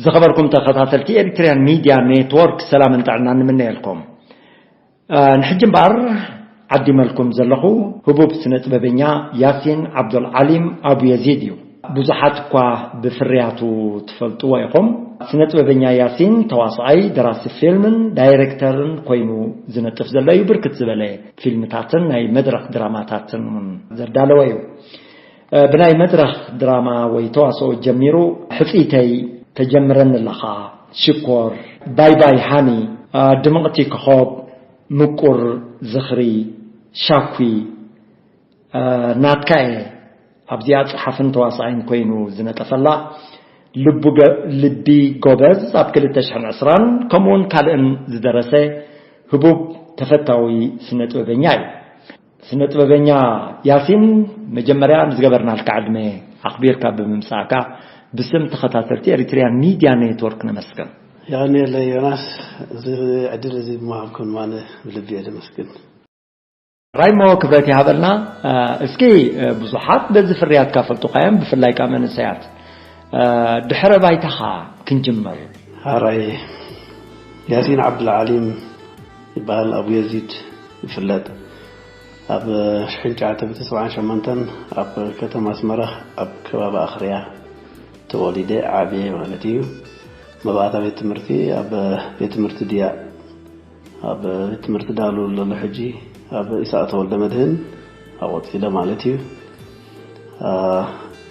ዝኸበርኩም ተኸታተልቲ ኤሪትሪያን ሚድያ ኔትወርክ፣ ሰላምን ጥዕናን ንምነየልኩም። እ፣ ንሕጂ እምበኣር ዓዲመልኩም ዘለኹ ህቡብ ስነ ጥበበኛ ያሲን ዓብዶል ዓሊም ኣቡ የዚድ እዩ። ብዙሓት እኳ ብፍርያቱ ትፈልጥዎ ኢኹም። ስነ ጥበበኛ ያሲን ተዋስኣይ፣ ደራሲ ፊልምን ዳይሬክተርን ኮይኑ ዝነጥፍ ዘሎ እዩ። ብርክት ዝበለ ፊልምታትን ናይ መድረኽ ድራማታትን እውን ዘዳለወ እዩ። እ፣ ብናይ መድረኽ ድራማ ወይ ተዋስኦ ጀሚሩ፣ ሕጽይተይ፣ ተጀምረኒ ኣለኻ፣ ሽኮር፣ ባይ ባይ ሃኒ፣ እ፣ ድምቕቲ ኮኾብ፣ ምቁር ዝኽሪ፣ ሻኩ፣ እ፣ ናትካ እየ ኣብዚኣ ጸሓፍን ተዋሳኣይን ኮይኑ ዝነጠፈላ፣ ልቡ ገ-፣ ልቢ ጎበዝ ኣብ ክልተ ሽሕን ዕስራን፣ ከምኡውን ካልእን ዝደረሰ ህቡብ ተፈታዊ ስነ ጥበበኛ እዩ። ስነ ጥበበኛ ያሲን፣ መጀመርያ ንዝገበርናልካ ዕድመ ኣኽቢርካ ብምምጻእካ ብስም ተኸታተልቲ ኤሪትሪያን ሚድያ ኔትወርክ ነመስግን። ያኔለ ዮናስ፣ እዚ ዕድል እዚ ብምሃብኩም ማነ ብልቢ እየ ደመስግን። ራይሞ ክብረት ይሃበልና። እ፣ እስኪ፣ እ፣ ብዙሓት በዚ ፍርያትካ ፈልጡኻ እዮም፣ ብፍላይ ከኣ መንእሰያት። እ፣ ድሕረ ባይታኻ ክንጅምር። ሓራይ ያሲን ዓብዱልዓሊም ይበሃል፣ ኣቡ የዚድ ይፍለጥ። ኣብ ሽሕን ትሽዓተ ሚእትን ሰብዓን ሸሞንተን ኣብ ከተማ ኣስመራ ኣብ ከባቢ ኣኽርያ ተወሊደ ዓብየ ማለት እዩ። መባእታ ቤት ትምህርቲ ኣብ ቤት ትምህርቲ ድያ ኣብ ቤት ትምህርቲ ዳሉ ዘሎ ሕጂ ኣብ ኢሳቅ ተወልደ መድህን ኣቆጺለ ማለት እዩ። ኣ፣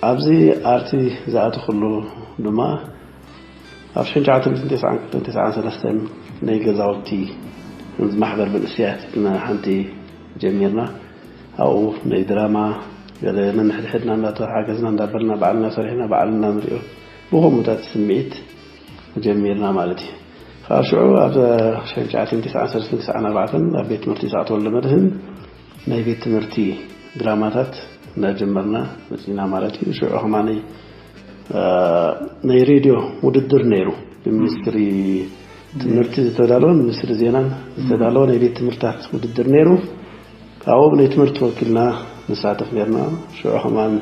ኣብዚ ኣርቲ ዝኣተኹሉ ድማ ኣብ ሽሕን ትሽዓተ ሚእትን ተስዓን ክልተን ተስዓን ሰለስተን ናይ ገዛውቲ ማሕበር መንእሰያት ሓንቲ ጀሚርና። ኣብኡ ናይ ድራማ ገለ ነንሕድሕድና እንዳተሓገዝና እንዳበልና ባዕልና ሰሪሕና ባዕልና ንሪኦ ብኸምኡታት ስምዒት ጀሚርና ማለት እዩ። ካብ ሽዑ ኣብ ሽሕን ትሽዓተ ሚእትን ተስዓን ሰለስተን ተስዓን ኣርባዕተን ኣብ ቤት ትምህርቲ ይስዓት ወልደ መድህን ናይ ቤት ትምህርቲ ድራማታት እንዳጀመርና መጺና ማለት እዩ። ሽዑ ከማነይ፣ እ፣ ናይ ሬድዮ ውድድር ነይሩ። ብሚኒስትሪ ትምህርቲ ዝተዳለወን ሚኒስትሪ ዜናን ዝተዳለወ ናይ ቤት ትምህርትታት ውድድር ነይሩ። ኣብኡ ብናይ ትምህርቲ ወኪልና ንሳተፍ ነርና። ሽዑ ከማን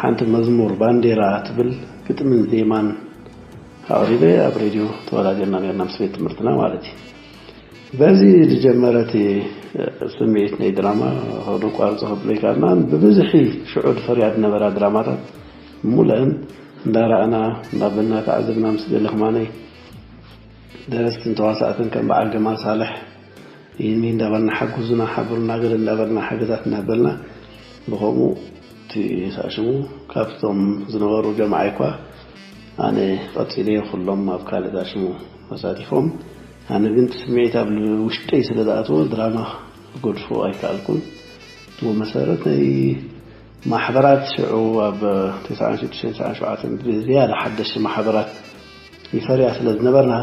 ሓንቲ መዝሙር ባንዴራ ትብል ግጥምን ዜማን ኣቕሪበ ኣብ ሬድዮ ተወዳዲርና ነርና ምስ ቤት ትምህርትና ማለት እዩ። በዚ ዝጀመረ እቲ ስምዒት ናይ ድራማ ከነቋርጾ ከብሎ ኣይከኣልናን። ብብዝሒ ሽዑ ዝፈርያ ዝነበራ ድራማታት ሙሉአን እንዳረኣና፣ እንዳበልና፣ ተዓዘብና ምስ ገለ ከማነይ ደረስትን ተዋሳእትን ከም በዓል ጀማል ሳልሕ ይህን እንዳበልና ሓግዙና፣ ሓብሩና፣ ገለ እንዳበልና ሓገዛት እናበልና ብኸምኡ እቲ ሳሽሙ ካብቶም ዝነበሩ ጀማዓ እኳ ኣነ ቀጺለዮ፣ ኩሎም ኣብ ካልእ ሳሽሙ ተሳቲፎም። ኣነ ግን እቲ ስምዒት ኣብ ውሽጠይ ስለ ዝኣተወ ድራማ ክገድፎ ኣይከኣልኩን። ብመሰረት ናይ ማሕበራት ሽዑ ኣብ ተስዓን ሽዱሽተን ተስዓን ሸውዓተን ብዝያዳ ሓደሽቲ ማሕበራት ይፈርያ ስለ ዝነበርና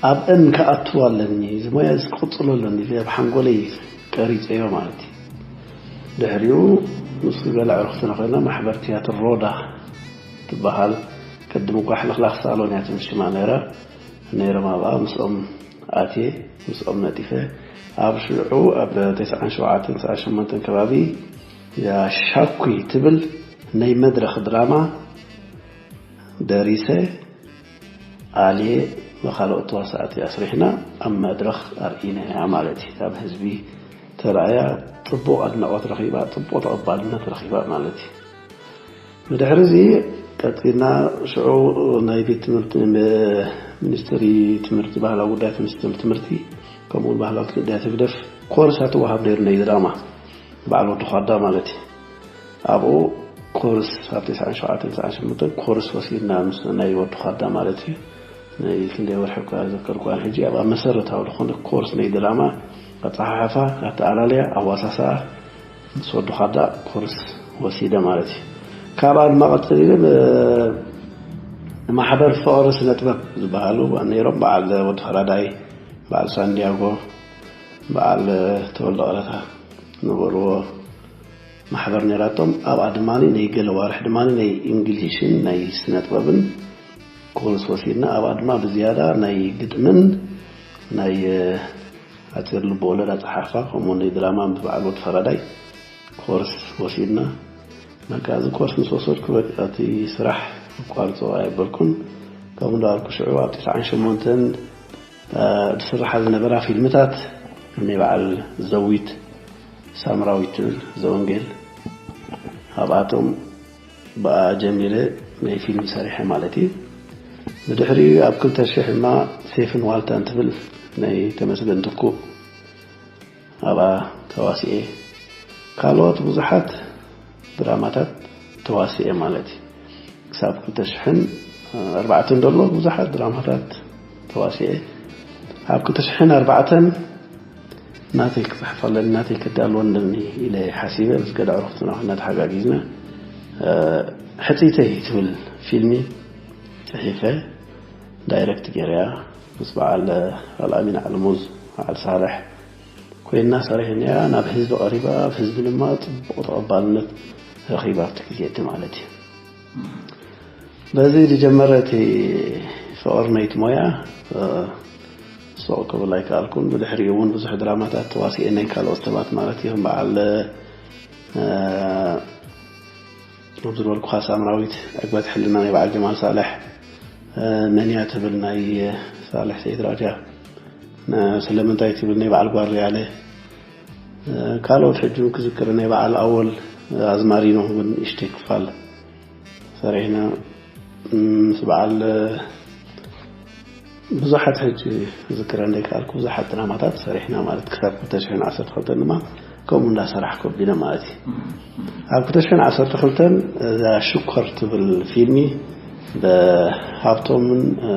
ኣብአን ክኣቱ ኣለኒ፣ እዚ ሞያ እዚ ክቕጽሎ ኣለኒ ኢለ ኣብ ሓንጎለይ ቀሪጸዮ ማለት እዩ። ድሕሪኡ ምስ ገለ ኣዕሩኽትና ኮይና ማሕበር ትያትር ሮዳ ትበሃል ቅድም እኳ ሕልኽላኽ ሳሎን እያ ትብል ሽማ ነይራ። ነይሮም ኣብኣ ምስኦም ኣትየ ምስኦም ነጢፈ ኣብ ሽዑ ኣብ ተስዓን ሸውዓተን ተስዓን ሸሞንተን ከባቢ ያ ሻኩይ ትብል ናይ መድረኽ ድራማ ደሪሰ ኣልየ ብኻልኦት ተዋሳእቲ ኣስሪሕና ኣብ መድረኽ ኣርኢናያ ማለት እዩ። ካብ ህዝቢ ተራእያ ጽቡቕ ኣድናቖት ረኺባ፣ ጽቡቕ ተቐባልነት ረኺባ ማለት እዩ። ብድሕሪ እዚ ቀጺልና ሽዑ ናይ ቤት ትምህርቲ፣ ሚኒስትሪ ትምህርቲ፣ ባህላዊ ጉዳያት ሚኒስትሪ ትምህርቲ ከምኡ እውን ባህላዊ ጉዳያት ህግደፍ ኮርስ ኣተዋሃብ ነይሩ ናይ ድራማ በዓል ወዲ ኳዳ ማለት እዩ። ኣብኡ ኮርስ ኣብ ተስዓን ሸውዓተን ተስዓን ሸሞንተን ኮርስ ወሲድና ምስ ናይ ወዲ ኳዳ ማለት እዩ። ናይ ክንደይ ወርሒ እኳ ዘከርኳን ሕጂ ኣብኣ መሰረታዊ ዝኾነ ኮርስ ናይ ድራማ ኣጸሓሕፋ፣ ኣተኣላለያ፣ ኣዋሳስኣ ምስ ወዲ ኳዳ ኮርስ ወሲደ ማለት እዩ። ካብኣ ድማ ቀጽል ኢለ ብ-፣ ማሕበር ፍቕሪ ስነ ጥበብ ዝበሃሉ ነይሮም። በዓል ወዲ ፈራዳይ፣ በዓል ሳንዲያጎ፣ በዓል ተወልደ ቀለታ ነበርዎ ማሕበር ነይራቶም። ኣብኣ ድማ ናይ ገለ ዋርሕ ድማ ናይ እንግሊሽን ናይ ስነ ጥበብን ኮርስ ወሲድና። ኣብኣ ድማ ብዝያዳ ናይ ግጥምን ናይ ኣጭር ልበወለድ ኣጸሓሕፋ ከምኡ ናይ ድራማ ምስ በዓል ወዲ ፈራዳይ ኮርስ ወሲድና። በቃ እዚ ኮርስ ምስ ወሰድኩ በቃ እቲ ስራሕ ኣቋርጾ ኣየበልኩን። ከምኡ እንዳበልኩ ሽዑ ኣብ ትስዓን ሸሞንተን ዝስርሓ ዝነበራ ፊልምታት፣ ናይ በዓል ዘዊት ሳምራዊትን ዘወንጌል፣ ኣብኣቶም ብኣ ጀሚረ ናይ ፊልም ሰሪሐ ማለት እዩ። ብድሕሪኡ ኣብ ክልተ ሽሕ ድማ ሴፍን ዋልታን ትብል ናይ ተመስገን ትኩ ኣብኣ ተዋሲኤ። ካልኦት ብዙሓት ድራማታት ተዋሲኤ ማለት እዩ። ክሳብ ክልተ ሽሕን ኣርባዕተን ዘሎ ብዙሓት ድራማታት ተዋሲኤ። ኣብ ክልተ ሽሕን ኣርባዕተን ናተይ ክጽሕፍ ኣለኒ፣ ናተይ ክዳሎ ኣለኒ ኢለ ሓሲበ ምስ ገለ ዕሩኽትና ኮይና ተሓጋጊዝና፣ እ፣ ሕጽይተይ ትብል ፊልሚ ጽሒፈ ዳይረክት ገይረያ ምስ በዓል ኣልኣሚን ዓለሙዝ፣ በዓል ሳልሕ ኮይና ሰሪሕናያ። ናብ ህዝቢ ቀሪባ፣ ኣብ ህዝቢ ድማ ጽቡቕ ተቐባልነት ረኺባ ኣብቲ ግዜ እቲ ማለት እዩ። በዚ ዝጀመረ እቲ ፍቕሪ ናይቲ ሞያ፣ እ፣ ሱቕ ክብል ኣይከኣልኩን። ብድሕሪኡ እውን ብዙሕ ድራማታት ተዋሲኤ ናይ ካልኦት ሰባት ማለት እዩ። ከም በዓል፣ እ፣ ኣብ ዝበልኩኻ ሳምራዊት ዕግበት ሕልና ናይ በዓል ጀማል ሳልሕ፣ እ፣ መንያ ትብል ናይ ሳልሕ ሰይድ ራጃ፣ ን-፣ ስለምንታይ ትብል ናይ በዓል ጓል ሪያለ፣ እ፣ ካልኦት ሕጂ እውን ክዝክር ናይ በዓል ኣወል ኣዝማሪኖ እውን ንእሽተይ ክፋል ሰሪሕና፣ እ፣ ምስ በዓል፣ እ፣ ብዙሓት ሕጂ ክዝክረን ዘይከኣልኩ ብዙሓት ድራማታት ሰሪሕና ማለት ክሳብ ክልተ ሽሕን ዓሰርተ ክልተን ድማ ከምኡ እንዳሰራሕኩ ኣቢለ ማለት እዩ። ኣብ ክልተ ሽሕን ዓሰርተ ክልተን እዛ ሽኮር ትብል ፊልሚ ብሃብቶምን፣ እ፣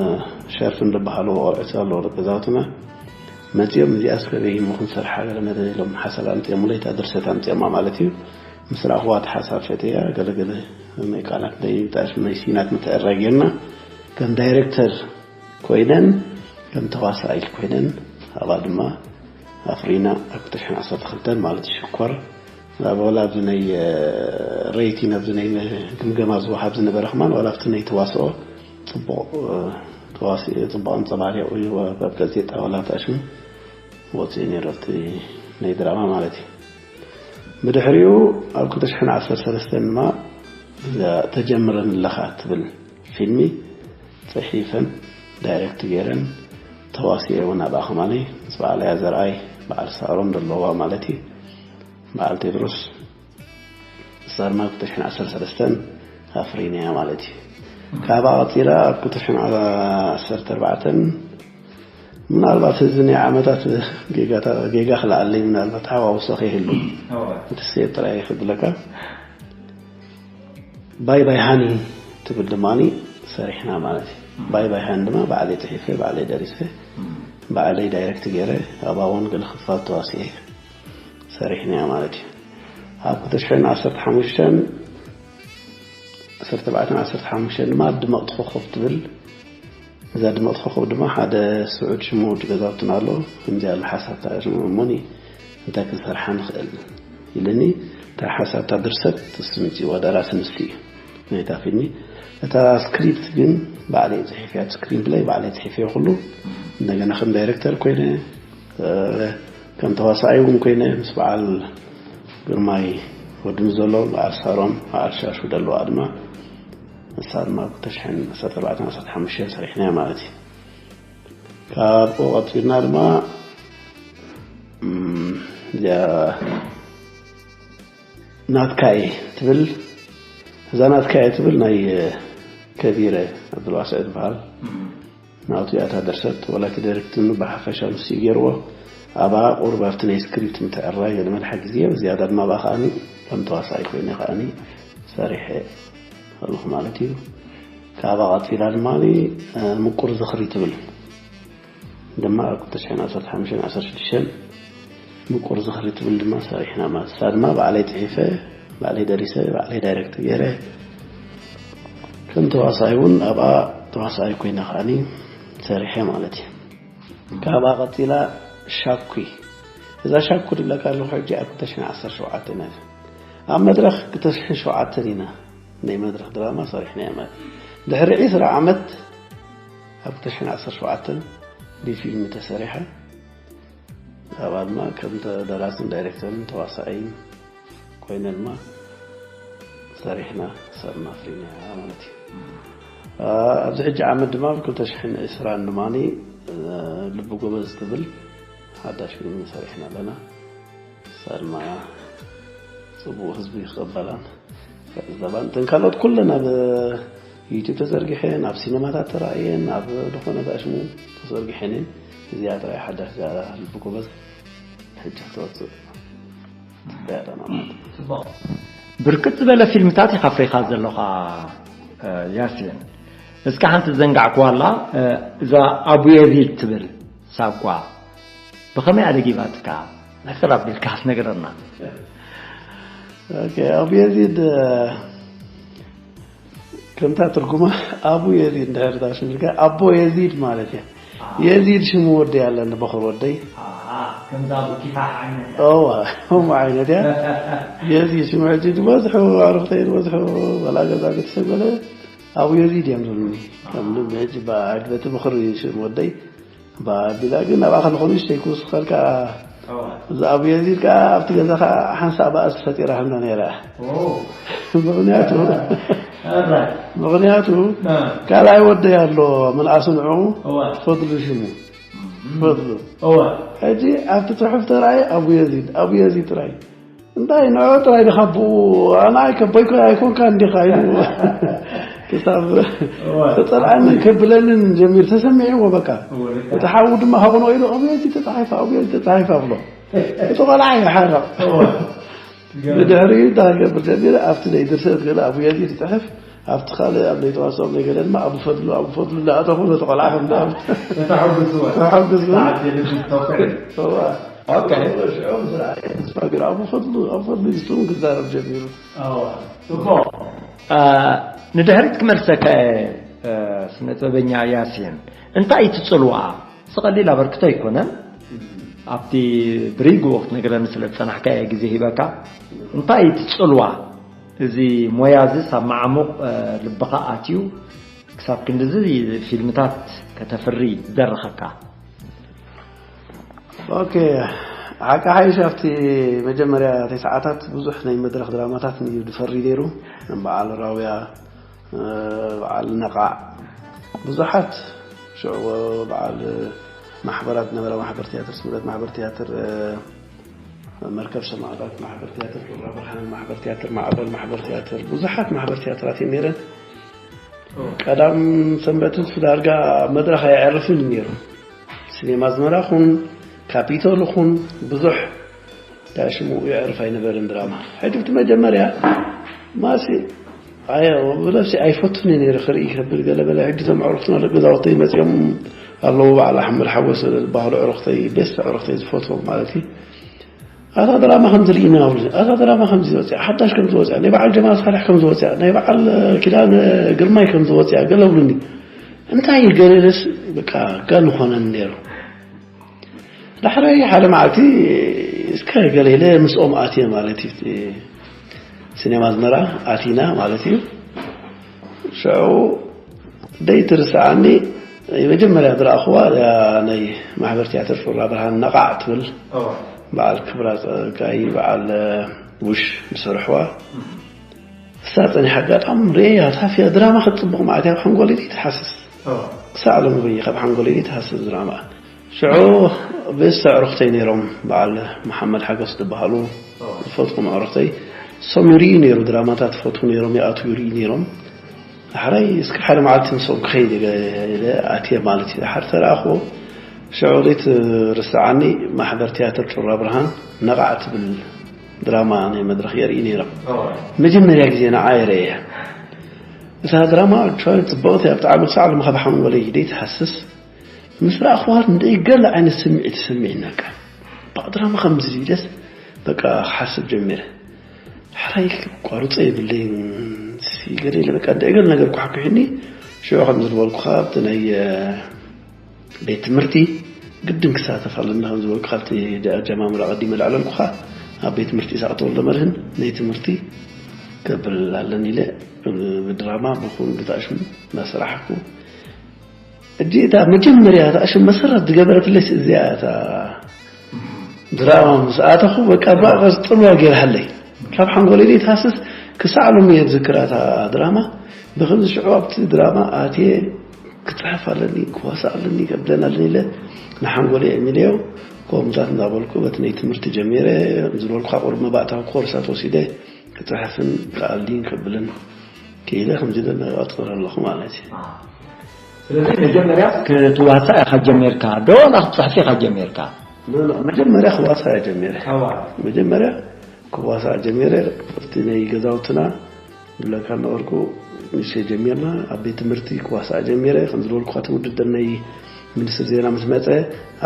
ሸርፍን ዝበሃሉ ቆልዑት ኣለዉ ደቂ ገዛውትና መጺኦም፣ እዚኣስ ከመይ እሞ ክንሰርሓ ገለ መለ ኢሎም ሓሳብ ኣምጺኦምለይ፣ እታ ድርሰት ኣምጺኦማ ማለት እዩ። ምስ ረኣኽዋ እቲ ሓሳብ ፈትያ፣ ገለገለ ናይ ቃላት ናይ ብጣሽ ናይ ሲናት ምትዕርራይ ጌርና ከም ዳይሬክተር ኮይነን ከም ተዋሳኢት ኮይነን ኣብኣ ድማ ኣፍሪና ኣብ ክልተ ሽሕን ዓሰርተ ክልተን ማለት ሽኮር ኣብ ወላ ኣብዚ ናይ፣ እ፣ ሬቲን ኣብዚ ናይ ግምገማ ዝወሃብ ዝነበረ ከማን ዋላ ኣብቲ ናይ ተዋስኦ ጽቡቕ፣ እ፣ ተዋስኦ ጽቡቕ ኣንጸባሪቑ እዩ ኣብ ጋዜጣ ዋላ ታሽም ወፂኡ ነይሩ ኣብቲ ናይ ድራማ ማለት እዩ። ብድሕሪኡ ኣብ ክልተ ሽሕን ዓሰርተ ሰለስተን ድማ እዛ ተጀምረን ኣለኻ ትብል ፊልሚ ጽሒፈን ዳይሬክት ገይረን ተዋሲኤ እውን ኣብኣ ከማኒ ምስ በዓል ኣያ ዘርኣይ በዓል ሳሮን ዘለዋ ማለት እዩ። በዓል ቴድሮስ ንሳ ድማ ክልተ ሽሕን ዓሰርተ ሰለስተን ኣፍሪናያ ማለት እዩ። ካብኣ ቀፂላ ኣብ ክልተ ሽሕን ዓሰርተ ኣርባዕተን ምናልባት እዚ ናይ ዓመታት ጌጋታ-፣ ጌጋ ክልኣለይ ምናልባት ሓዋውሶ ከይህሉ እዋ። እቲ ሴት ጥራይ ክብለካ። ባይ ባይ ሃኒ ትብል ድማ ሰሪሕና ማለት እዩ። ባይ ባይ ሃኒ ድማ ባዕለይ ጽሒፈ፣ ባዕለይ ደሪሰ፣ ባዕለይ ዳይሬክት ገይረ፣ ኣብኣ እውን ገለ ክፋል ተዋሲኤ ሰሪሕናያ ማለት እዩ። ኣብ ክልተ ሽሕን ዓሰርተ ሓሙሽተን፣ ዓሰርተ ኣርባዕተን ዓሰርተ ሓሙሽተን ድማ ድመቕቲ ኮኸብ ትብል። እዛ ድመቕቲ ኮኸብ ድማ ሓደ ስዑድ ሽሙ ወዲ ገዛውትና ኣሎ። ከምዚ ያለ ሓሳብታ እሞኒ እንታይ ክንሰርሓ ንኽእል ኢልኒ። እታ ሓሳብታ ድርሰት ንሱ ምጽእዋ፣ ደራሲ ንሱ እዩ ናይታ ፊልሚ። እታ ስክሪፕት ግን ባዕለይ ጽሒፍያ፣ እቲ ስክሪን ፕለይ ባዕለይ ጽሒፍዮ ኩሉ። እንደገና ከም ዳይሬክተር ኮይነ፣ እ፣ ከም ተዋሳኣይ እውን ኮይነ ምስ በዓል ግርማይ ወዲ ምዘሎ፣ በዓል ሳሮም፣ በዓል ሻሹ ደለዋ ድማ፣ ንሳ ድማ ኣብ ክልተ ሽሕን ዓሰርተ ኣርባዕተን ዓሰርተ ሓሙሽተን ሰሪሕናያ ማለት እዩ። ካብኡ ቀጺልና ድማ፣ እም፣ እዚኣ ናትካ'የ ትብል፣ እዛ ናትካ'የ ትብል ናይ ከቢረ ዓብዱልዋስዕ ዝበሃል። እም። ናቱ እያ እታ ድርሰት፣ ወላ እቲ ዳይሬክቲንግ ብሓፈሻ ንሱ እዩ ገይርዎ። ኣብኣ ቁሩብ ኣብቲ ናይ ስክሪፕት ምትዕርራይ ገለ መድሓ ግዜ፣ ብዝያዳ ድማ ኣብኣ ከኣኒ ከም ተዋሳኣይ ኮይነ ከኣኒ ሰሪሐ ኣለኹ ማለት እዩ። ካብኣ ቀጺላ ድማ፣ እ፣ ምቁር ዝኽሪ ትብል ድማ ኣብ ክልተ ሽሕን ዓሰርተ ሓሙሽተን ዓሰርተ ሽዱሽተን ምቁር ዝኽሪ ትብል ድማ ሰሪሕና ማለት። እሳ ድማ ባዕለይ ጽሒፈ፣ ባዕለይ ደሪሰ፣ ባዕለይ ዳይሬክት ገይረ፣ ከም ተዋሳኣይ እውን ኣብኣ ተዋሳኣይ ኮይነ ከኣኒ ሰሪሐ ማለት እዩ። ካብኣ ቀጺላ ሻኩ። እዛ ሻኩ ድብለካ ኣለኹ ሕጂ ኣብ ክልተ ሽሕን ዓሰርተ ሸውዓተን እያ። ኣብ መድረኽ ክልተ ሽሕን ሸውዓተን ኢና ናይ መድረኽ ድራማ ሰሪሕናያ ማለት። ድሕሪ ዕስራ ዓመት ኣብ ክልተ ሽሕን ዓሰርተ ሸውዓተን ብፊልም ተሰሪሐ። ኣብኣ ድማ ከም ተ-፣ ደራስን ዳይሬክተርን ተዋሳኣይን ኮይነ ድማ ሰሪሕና፣ ሰብና ኣፍሪና ማለት እዩ። ኣብዚ ሕጂ ዓመት ድማ ብ ክልተ ሽሕን ዕስራን ድማ ልቢ ጎበዝ ትብል ሓዳሽ ፊልም ሰሪሕና ኣለና። እሳ ድማ ጽቡቕ ህዝቢ ይቕበላን ይዕዘባን። እተን ካልኦት ኩለን ኣብ ዩቲዩብ ተዘርጊሐን፣ ኣብ ሲነማታት ተራእየን፣ ኣብ ዝኾነ ዳሽሙ ተዘርጊሐን እየን። እዚኣ ጥራይ ሓዳሽ እዛ ልቢ ጎበዝ ሕጂ ክትወጽእ ትበያ ኣለና ማለት እዩ። ብርክት ዝበለ ፊልምታት ኢኻ ኣፍሪኻ ዘለኻ ያሲን። እስካ ሓንቲ ዘንጋዕክዋ ኣላ፣ እዛ ኣቡ የዚድ ትብል ሳጓ ብኸመይ ኣደጊባትካ? ሕስር ኣቢልካ ክትነግረና። ኦኬ፣ ኣቡ የዚድ ከምታ ትርጉማ ኣቡ የዚድ እንድሕር ታሽምልካ ኣቦ የዚድ ማለት እያ። የዚድ ሽሙ ወደይ ኣለኒ በኹር ወደይ። ከምዛ ብኪፋሕ ዓይነት እዋ ከምኡ ዓይነት እያ። የዚድ ሽሙ ሕጂ ዝበዝሑ ኣዕሩኽተይ ዝበዝሑ ወላ ገዛ ቤተሰብ ገለ ኣቡ የዚድ እዮም ዝብሉኒ። ከም ልቢ ሕጂ በቲ በቲ በኹር ሽም ወደይ ባቢላ ግን ናብኣ ከለኹ ንእሽተይ ክውስኸልካ እዛ ኣቡ የዚድ ከዓ ኣብቲ ገዛ ከዓ ሓንሳእ ባእሲ ፈጢራ ህልና ነይራ። ምኽንያቱ ምኽንያቱ ካልኣይ ወደይ ኣሎ ምንኣሱ ንዑ ፈድሉ ሽሙ ፈድሉ ሕጂ ኣብቲ ፅሑፍ ተራእየ ኣቡ የዚድ ኣቡ የዚድ ጥራይ እንታይ ንዑ ጥራይ ድኻ ብኡ ኣና ኣይከበይኮ ኣይኮንካ እንዲኻ ኢሉ ክሳብ ተፀልኣንን ከብለንን ጀሚር ተሰሚዕዎ በቃ እቲ ሓዉ ድማ ሃቡኖ ኢሉ ኣቡ የዚድ ተፃሒፋ ኣቡ የዚድ ተፃሒፋ ብሎ እቲ ቆልዓ ይሓረቕ ብድሕሪኡ እንታይ ክገብር ጀሚረ ኣብቲ ናይ ድርሰት ገለ ኣቡ የዚድ ይፅሕፍ ኣብቲ ካልእ ኣብ ናይ ተዋስኦም ናይ ገለ ድማ ኣቡ ፈድሉ ኣቡ ፈድሉ እንዳኣተኹ ነቲ ቆልዓ ከም ተሓጉስዎ ተሓጉስዎ ኦኬ ሽዑ ምስ ረኣየ ተስፋ ገይሩ ኣቡ ፈድሉ ኣቡ ፈድሉ ይስውን ክዛረብ ጀሚሩ ንድሕሪት ክመልሰካ ስነ ጥበበኛ ያሲን እንታይ እዩ ትፅልዋ ስቐሊል ኣበርክቶ ኣይኮነን ኣብቲ ብሪግኡ ክትነግረኒ ስለ ዝፀናሕካ እየ ግዜ ሂበካ እንታይ እዩ ትፅልዋ እዚ ሞያ እዚስ ኣብ መዓሙቕ ልብኻ ኣትዩ ክሳብ ክንድዚ ፊልምታት ከተፍሪ ዝደረኸካ ኦኬ ሓቂ ሓይሽ ኣብቲ መጀመርያ ተስዓታት ብዙሕ ናይ መድረኽ ድራማታት እዩ ዝፈሪ ነይሩ በዓል ራውያ በዓል ነቓዕ ብዙሓት ሽዑ በዓል ማሕበራት ነበረ ማሕበር ትያትር ስምረት ማሕበር ትያትር መርከብ ሰማዕታት ማሕበር ትያትር ቁራ ብርሃን ማሕበር ትያትር ማዕበል ማሕበር ትያትር ብዙሓት ማሕበር ትያትራት እየን ነይረን ቀዳም ሰንበትን ዳርጋ መድረኽ ኣየዕርፍን ነይሩ ሲኔማ ኣዝመራ ኹን ካፒቶል ኹን ብዙሕ ዳሽሙ የዕርፍ ኣይነበርን ድራማ ሕጂ ብቲ መጀመርያ ማሲ ኣየ ብነፍሲ ኣይፈቱን ነይረ ክርኢ ከብል ገለ በለ ሕጂ ቶም ዕሩኽትና ደቂ ገዛውተይ መፅኦም ኣለዉ በዓል ኣሕመድ ሓጎስ ዝበሃሉ ዕሩኽተይ ቤስ ዕሩኽተይ ዝፈትዎም ማለት እዩ ኣታ ድራማ ከምዚ ርኢና ውል ኣታ ድራማ ከምዚ ወፅያ ሓዳሽ ከምዚ ወፅያ ናይ በዓል ጀማል ሳልሕ ከምዚ ወፅያ ናይ በዓል ኪዳን ግርማይ ከምዚ ወፅያ ገለ ውሉኒ እንታይ ገለለስ በቃ ጋል ኾነን ነይሩ ዳሕራይ ሓደ መዓልቲ እስከ ገለ ኢለ ምስኦም ኣትየ ማለት እዩ ሲኔማ ኣዝመራ ኣቲና ማለት እዩ ሽዑ ደይ ትርስዓኒ መጀመርያ ዝረኣኽዋ ናይ ማሕበር ትያትር ፍራ ብርሃን ነቓዕ ትብል በዓል ክብራ ፀጋይ በዓል ውሽ ዝሰርሕዋ እሳ ፀኒሓ ኣጋጣሚ ርእያ ታፍያ ድራማ ክትፅቡቕ ማለት እያ ካብ ሓንጎለይ ዘይትሓስስ ክሳዕ ሎሚ በይኻ ካብ ሓንጎለይ ዘይትሃስስ ድራማ ሽዑ ብእስተ ኣዕሩኽተይ ነይሮም በዓል መሓመድ ሓጎስ ዝበሃሉ ዝፈትዎም ኣዕሩኽተይ እሶም ይርእዩ ነይሩ ድራማታት ይፈትዉ ነይሮም ይኣትዉ ይርእዩ ነይሮም ዳሕራይ እስከ ሓደ መዓልቲ ምስኦም ክኸይድ ኢለ ኣትየ ማለት እዩ ዳሓር ተረኣኽዎ ሽዑ ዘይትርስዓኒ ማሕበር ትያትር ጩራ ብርሃን ነቓዕ ትብል ድራማ ናይ መድረኽ የርእዩ ነይሮም መጀመርያ ግዜ ንዓ የርእየ እታ ድራማ ቻይ ጽብቕቲ እያ ብጣዕሚ ክሳዕ ሎሚ ካብ ሓንጎለይ ዘይትሃስስ ምስ ረኣኽዋ ንደይ ገለ ዓይነት ስምዒት ይስምዒኒ በቃ በቃ ድራማ ከምዚ ኢለስ በቃ ክሓስብ ጀሚረ ሓራይ ቋርጾ የብለይን ገለ ኢለ በቃ ንደይ ገለ ነገር ኳሕኩሒኒ ሽዑ ከም ዝበልኩኻ ኣብቲ ናይ ቤት ትምህርቲ ግድን ክሳተፍ ኣለና ከም ዝበልኩ ካብቲ ኣጀማምራ ቀዲመ ላዕለልኩኻ ኣብ ቤት ትምህርቲ ኢሳቅ ተወልደ መድህን ናይ ትምህርቲ ከብል ኣለኒ ኢለ ብድራማ ብኹን ብታሽሙ እናሰራሕኩ እጂ እታ መጀመርያ እታ ሽም መሰረት ዝገበረትለይ እዚኣ እታ ድራማ ምስ ኣተኹ በቃ ባእቐ ዝጥልዋ ገይርሃለይ ካብ ሓንጎለይ ዘይትሃስስ ክሳዕ ሎሚ እየ ዝዝክራ እታ ድራማ ብኸምዚ ሽዑ ኣብቲ ድራማ ኣትየ ክፅሕፍ ኣለኒ፣ ክዋሳእ ኣለኒ፣ ከብደን ኣለኒ ኢለ ንሓንጎለ እሚለዮ። ከምታት እንዳበልኩ በቲ ናይ ትምህርቲ ጀሚረ፣ ዝበልኩ ቁሩብ መባእታዊ ኮርሳት ወሲደ ክፅሕፍን ክኣልይን ከብልን ክኢለ ከምዚ ኢለ እቐፅል ኣለኹ ማለት እዩ። ስለዚህ መጀመርያ ክትዋሳእ ኢኻ ጀሚርካ ዶ ዋላ ክትፅሕፍ ኢኻ ጀሚርካ? መጀመርያ ክዋሳእ ጀሚረ። ኣዋ መጀመርያ ክዋሳእ ጀሚረ። ኣብቲ ናይ ገዛውትና ብለካ ነበርኩ ንሸ ጀሚርና ኣብ ቤት ትምህርቲ ክዋሳእ ጀሚረ። ከም ዝበልኩ እቲ ውድድር ናይ ሚኒስትር ዜና ምስ መፀ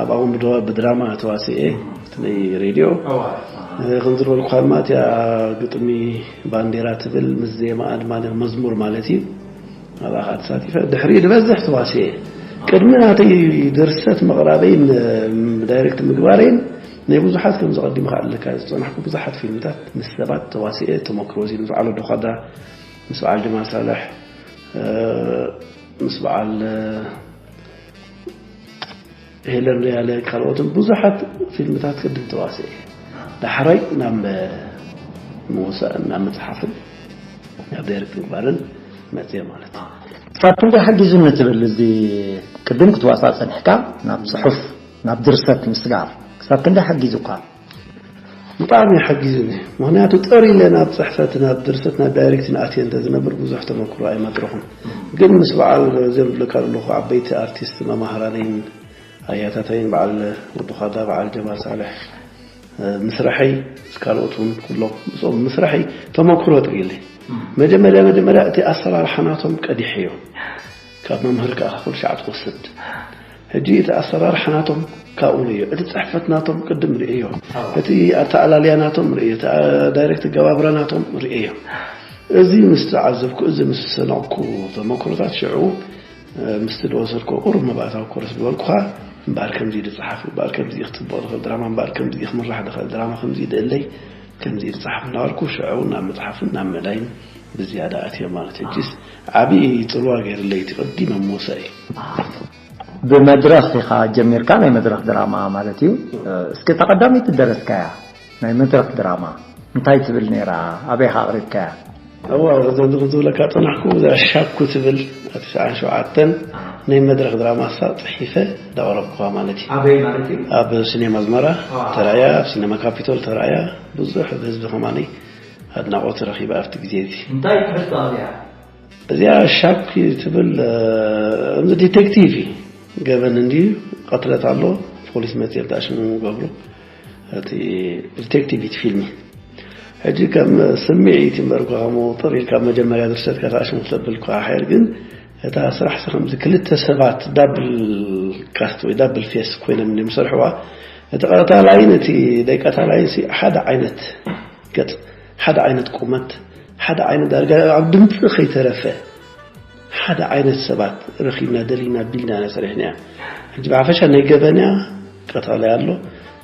ኣብኣ እውን ብድዋ- ብድራማ ተዋሲኤ። እቲ ናይ ሬድዮ ኣዋ ከም ዝበልኩ ድማ እቲኣ ግጥሚ ባንዴራ ትብል ምስ ዜማኣ ድማ መዝሙር ማለት እዩ። ኣብኣ ከዓ ተሳቲፈ ድሕሪኡ ዝበዝሕ ተዋሲኤ። ቅድሚ ናተይ ድርሰት ምቕራበይን ዳይሬክት ምግባረይን ናይ ብዙሓት ከም ዘቐዲሙ ከኣለካ ዝፀናሕኩ ብዙሓት ፊልምታት ምስ ሰባት ተዋሲኤ ተመክሮ እዚ ምስ በዓል ወዲ ኳዳ ምስ በዓል ጀማል ሳልሕ ምስ በዓል ሄለን ሪያለ ካልኦትን ብዙሓት ፊልምታት ቅድም ተዋስኤ ዳሕራይ ናብ ምውሳእን ናብ መፅሓፍን ናብ ዳይሬክት ምግባርን መፅየ ማለት እዩ። ክሳብ ክንደይ ሓጊዙኒ ትብል እዚ ቅድም ክትዋሳእ ፀኒሕካ ናብ ፅሑፍ ናብ ድርሰት ምስጋር ክሳብ ክንደይ ሓጊዙካ? ብጣዕሚ ሓጊዙኒ። ምክንያቱ ጠር ኢለ ናብ ፅሕፈት ናብ ድርሰት ናብ ዳይሬክት ንኣትየ እንተዝነብር ብዙሕ ተመክሮ ኣይመጥረኹን። ግን ምስ በዓል እዚኦም ዝብለካ ዘለኹ ዓበይቲ ኣርቲስት መማህራነይን ኣያታተይን በዓል ወዲ ኳዳ በዓል ጀማል ሳልሕ ምስራሐይ ምስ ካልኦት እውን ኩሎም ምስኦም ምስራሐይ ተመክሮ ጥሪለይ። መጀመርያ መጀመርያ እቲ ኣሰራርሓ ናቶም ቀዲሐዮ። ካብ መምህር ከዓ ኩሉ ሻዕ ትወስድ። ሕጂ እቲ ኣሰራርሓ ናቶም ካብኡ ርእዮ፣ እቲ ፅሕፈት ናቶም ቅድም ርእዮ፣ እቲ ኣተኣላልያ ናቶም ርእዮ፣ እቲ ዳይሬክት ገባብራ ናቶም ርእዮ። እዚ ምስ ተዓዘብኩ፣ እዚ ምስ ሰነቕኩ ተመክሮታት ሽዑ ምስቲ ዝወሰድኩ ቁሩብ መባእታዊ ኮርስ ዝበልኩኻ እምበኣር ከምዚ ዝፀሓፍ እምበኣር ከምዚ ክፅበቕ ዝኽእል ድራማ እምበኣር ከምዚ ክምራሕ ዝኽእል ድራማ ከምዚ ደለይ ከምዚ ዝፀሓፍ እናበልኩ ሽዑ ናብ መፅሓፍን ናብ ምእላይን ብዝያዳ ኣትዮ ማለት እዩ። ሕጂስ ዓብዪ ፅልዋ ገይርለይ እቲ ቅዲመ ምውሳእ እዩ። ብመድረኽ ኢኻ ጀሚርካ ናይ መድረኽ ድራማ ማለት እዩ። እስኪ እታ ቀዳመይቲ ደረስካያ ናይ መድረኽ ድራማ እንታይ ትብል ነይራ? ኣበይ ኢኻ ኣቕሪብካያ? እዋ ዘንዚ ዝብለካ ፀናሕኩ እዛ ሻኩ ትብል ኣብ ትስዓን ሸውዓተን ናይ መድረኽ ድራማ ሳ ፅሒፈ እንዳቕረብኩዋ ማለት እዩ። ኣበይ ማለት እዩ? ኣብ ሲኔማ ኣዝመራ ተራእያ፣ ኣብ ሲኔማ ካፒቶል ተራእያ ብዙሕ ብህዝቢ ከማኒ ኣድናቖት ረኺባ ኣብቲ ግዜ እዚ። እንታይ ትሕዝቶ ኣብያ? እዚኣ ሻኩ ትብል እምዚ ዲቴክቲቭ እዩ። ገበን እንዲ ቀትለት ኣሎ ፖሊስ መፅኦም ተኣሽሙ ገብሩ እቲ ዲቴክቲቭ እቲ ፊልሚ ሕጂ ከም ስምዒት እምበር እኳ ከምኡ ጥር ኢልካ መጀመርያ ድርሰትካ ተኣሽሙ ክተብል እኳ ሓይር ግን እታ ስራሕ ሲ ከምዚ ክልተ ሰባት ዳብል ካስት ወይ ዳብል ፌስ ኮይኖም እንዲም ዝሰርሕዋ እቲ ቀታላይን እቲ ደይ ቀታላይን ሲ ሓደ ዓይነት ገጽ ሓደ ዓይነት ቁመት ሓደ ዓይነት ዳርጋ ኣብ ድምፂ ከይተረፈ ሓደ ዓይነት ሰባት ረኺብና ደሊና ቢልና ኢና ሰሪሕና ሕጂ ብሓፈሻ ናይ ገበንያ ቀታላይ ኣሎ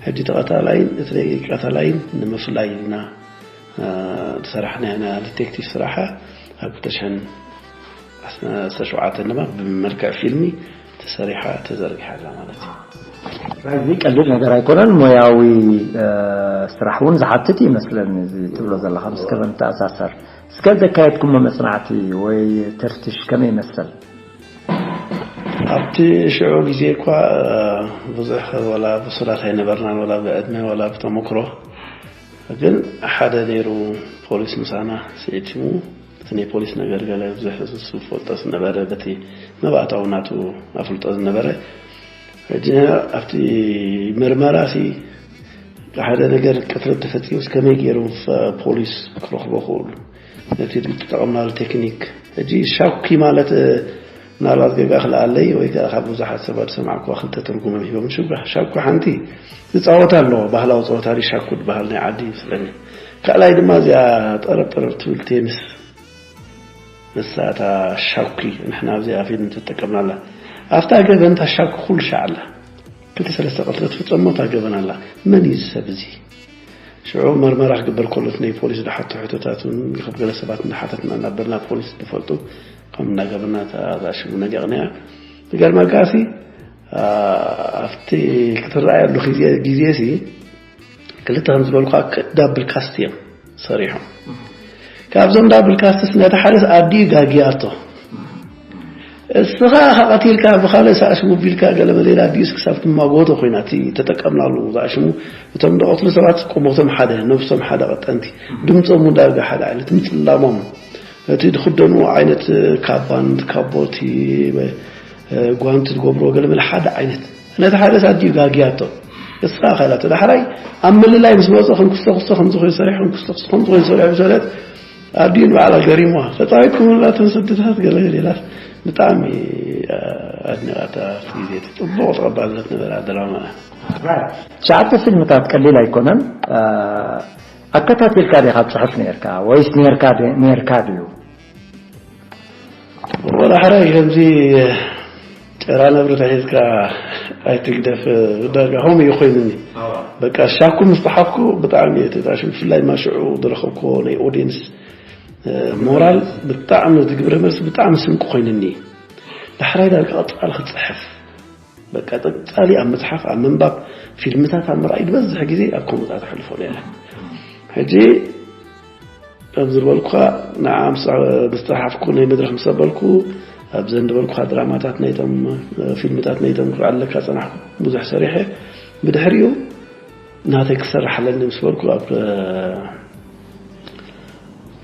ሕጂ ተቐታላይን እቲ ናይ ቀታላይን ንምፍላይ ኢልና ዝሰራሕና ኢና ዲቴክቲቭ ስራሓ ኣብ ክልተ ሽሕን ዓሰርተ ሸውዓተ ድማ ብመልክዕ ፊልሚ ተሰሪሓ ተዘርጊሓ ኣላ ማለት እዩ። እዚ ቀሊል ነገር ኣይኮነን። ሞያዊ ስራሕ እውን ዝሓትት ይመስለኒ እዚ ትብሎ ዘለካ ምስ ገበን ተኣሳሰር። እስከ ዘካየድኩሞ መፅናዕቲ ወይ ተፍትሽ ከመይ ይመስል? ኣብቲ ሽዑ ግዜ እኳ ብዙሕ ወላ ብሱላት ኣይነበርናን ወላ ብዕድመ ወላ ብተመክሮ ግን ሓደ ነይሩ ፖሊስ ምሳና ስዒድ ሽሙ እቲ ናይ ፖሊስ ነገር ገለ ብዙሕ ዝፈልጦ ዝነበረ በቲ መባእታዊ ናቱ ኣፍልጦ ዝነበረ ሕጂ ኣብቲ ምርመራ ሲ ሓደ ነገር ቅትለት ተፈፂሙስ ከመይ ገይሮም ፖሊስ ክረኽቦ ክእሉ ነቲ ዝጠቐምናሉ ቴክኒክ ሕጂ ሻኩ ማለት ምናልባት ገጋ ክልኣለይ ወይ ከዓ ካብ ብዙሓት ሰባት ዝሰማዕኩዋ ክልተ ትርጉም ሂቦም ሽጉ ሻኩ ሓንቲ ዝፃወት ኣሎ ባህላዊ ፀወታ ሻኩ ዝበሃል ናይ ዓዲ ይመስለኒ ካልኣይ ድማ እዚኣ ጠረብ ጠረብ ትብል ቴኒስ ንሳ እታ ሻኩ ንሕና ኣብዚኣ ፊልም ተጠቀምናላ ኣብታ ገበን እታ ሻኩ ኩሉ ሻዕ ኣላ ክልተ ሰለስተ ቅትለት ፍፀሞ እታ ገበን ኣላ መን እዩ ሰብ እዚ ሽዑ መርመራ ክግበር ከሎ ናይ ፖሊስ ዝሓቶ ሕቶታት እውን ገለ ሰባት እንዳሓተትና እናበልና ፖሊስ ዝፈልጡ ከም እናገበርና እዛ ሽሙ ነጊቕናያ ዝገርመካሲ ኣብቲ ክትረኣየሉ ግዜ ሲ ክልተ ከም ዝበልኳ ዳብል ካስት እዮም ሰሪሖም ካብዞም ዳብል ካስትስ ነቲ ሓደስ ኣዲኡ ጋጊያቶ። እስኻ ኢኻ ቀቲልካ ብኻልእ ሳእሽሙ ቢልካ ገለ መለ ኢላ ኣዲኡስ ክሳብ ትማጎቶ ኮይና እቲ ተጠቀምናሉ ዝኣሽሙ። እቶም ዝቐትሉ ሰባት ቁመቶም ሓደ፣ ነብሶም ሓደ ቀጠንቲ፣ ድምፆም እውን ዳርጋ ሓደ ዓይነት፣ ምፅላሞም፣ እቲ ዝኽደኑ ዓይነት ካባን ካቦቲ፣ ጓንቲ ዝገብርዎ ገለ መለ ሓደ ዓይነት። ነቲ ሓደስ ኣዲኡ ጋጊያቶ። እስኻ ኢኻ ኢላቶ። ዳሕራይ ኣብ ምልላይ ምስ መፁ ከም ክስቶ ክስቶ ከምዚ ኮይኑ ሰሪሑ፣ ከም ክስቶ ክስቶ ከምዚ ኮይኑ ሰሪሑ ምስ በለት ኣዲኡ ንባዕላ ገሪምዋ። ተጻዊትኩምላ እቶም ስድታት ገለ ገለ ኢላስ ብጣዕሚ ኣድኒቓታ ኣብቲ ግዜ እቲ ጽቡቕ ተቐባልነት ነበራ ድራማ። ትሽዓተ ፊልምታት ቀሊል ኣይኮነን። ኣከታቲልካ ዲኻ ትጽሕፍ ነርካ ወይስ ነርካ ድ- ነርካ ድዩ? ወላ ሕራይ ከምዚ ጨራ ነብሪ ተሒዝካ ኣይትግደፍ። ዳርጋ ከምኡ እዩ ኮይኑኒ። በቃ ሻኩ ምስ ጸሓፍኩ ብጣዕሚ እየ ተጣሽም። ብፍላይ ማሽዑ ዝረኸብኩዎ ናይ ኦዲየንስ ሞራል ብጣዕሚ እቲ ግብረ መልሲ ብጣዕሚ ስንቂ ኮይንኒ። ዳሕራይ ዳርጋ ቀጻሊ ክጽሕፍ በቃ ቀጻሊ ኣብ ምጽሓፍ ኣብ ምንባብ ፊልምታት ኣብ ምርኣይ ዝበዝሕ ግዜ ኣብ ከምኡታት ኣሕልፎ ነይረ። ሕጂ ከም ዝበልኩኻ ንዓ ምስ ምስ ጸሓፍኩ ናይ መድረኽ ምስ ኣበልኩ ኣብዘን ዝበልኩኻ ድራማታት ናይቶም ፊልምታት ናይቶም ክብዓለካ ጸናሕኩ ብዙሕ ሰሪሐ። ብድሕሪኡ ናተይ ክሰርሕ ኣለኒ ምስ በልኩ ኣብ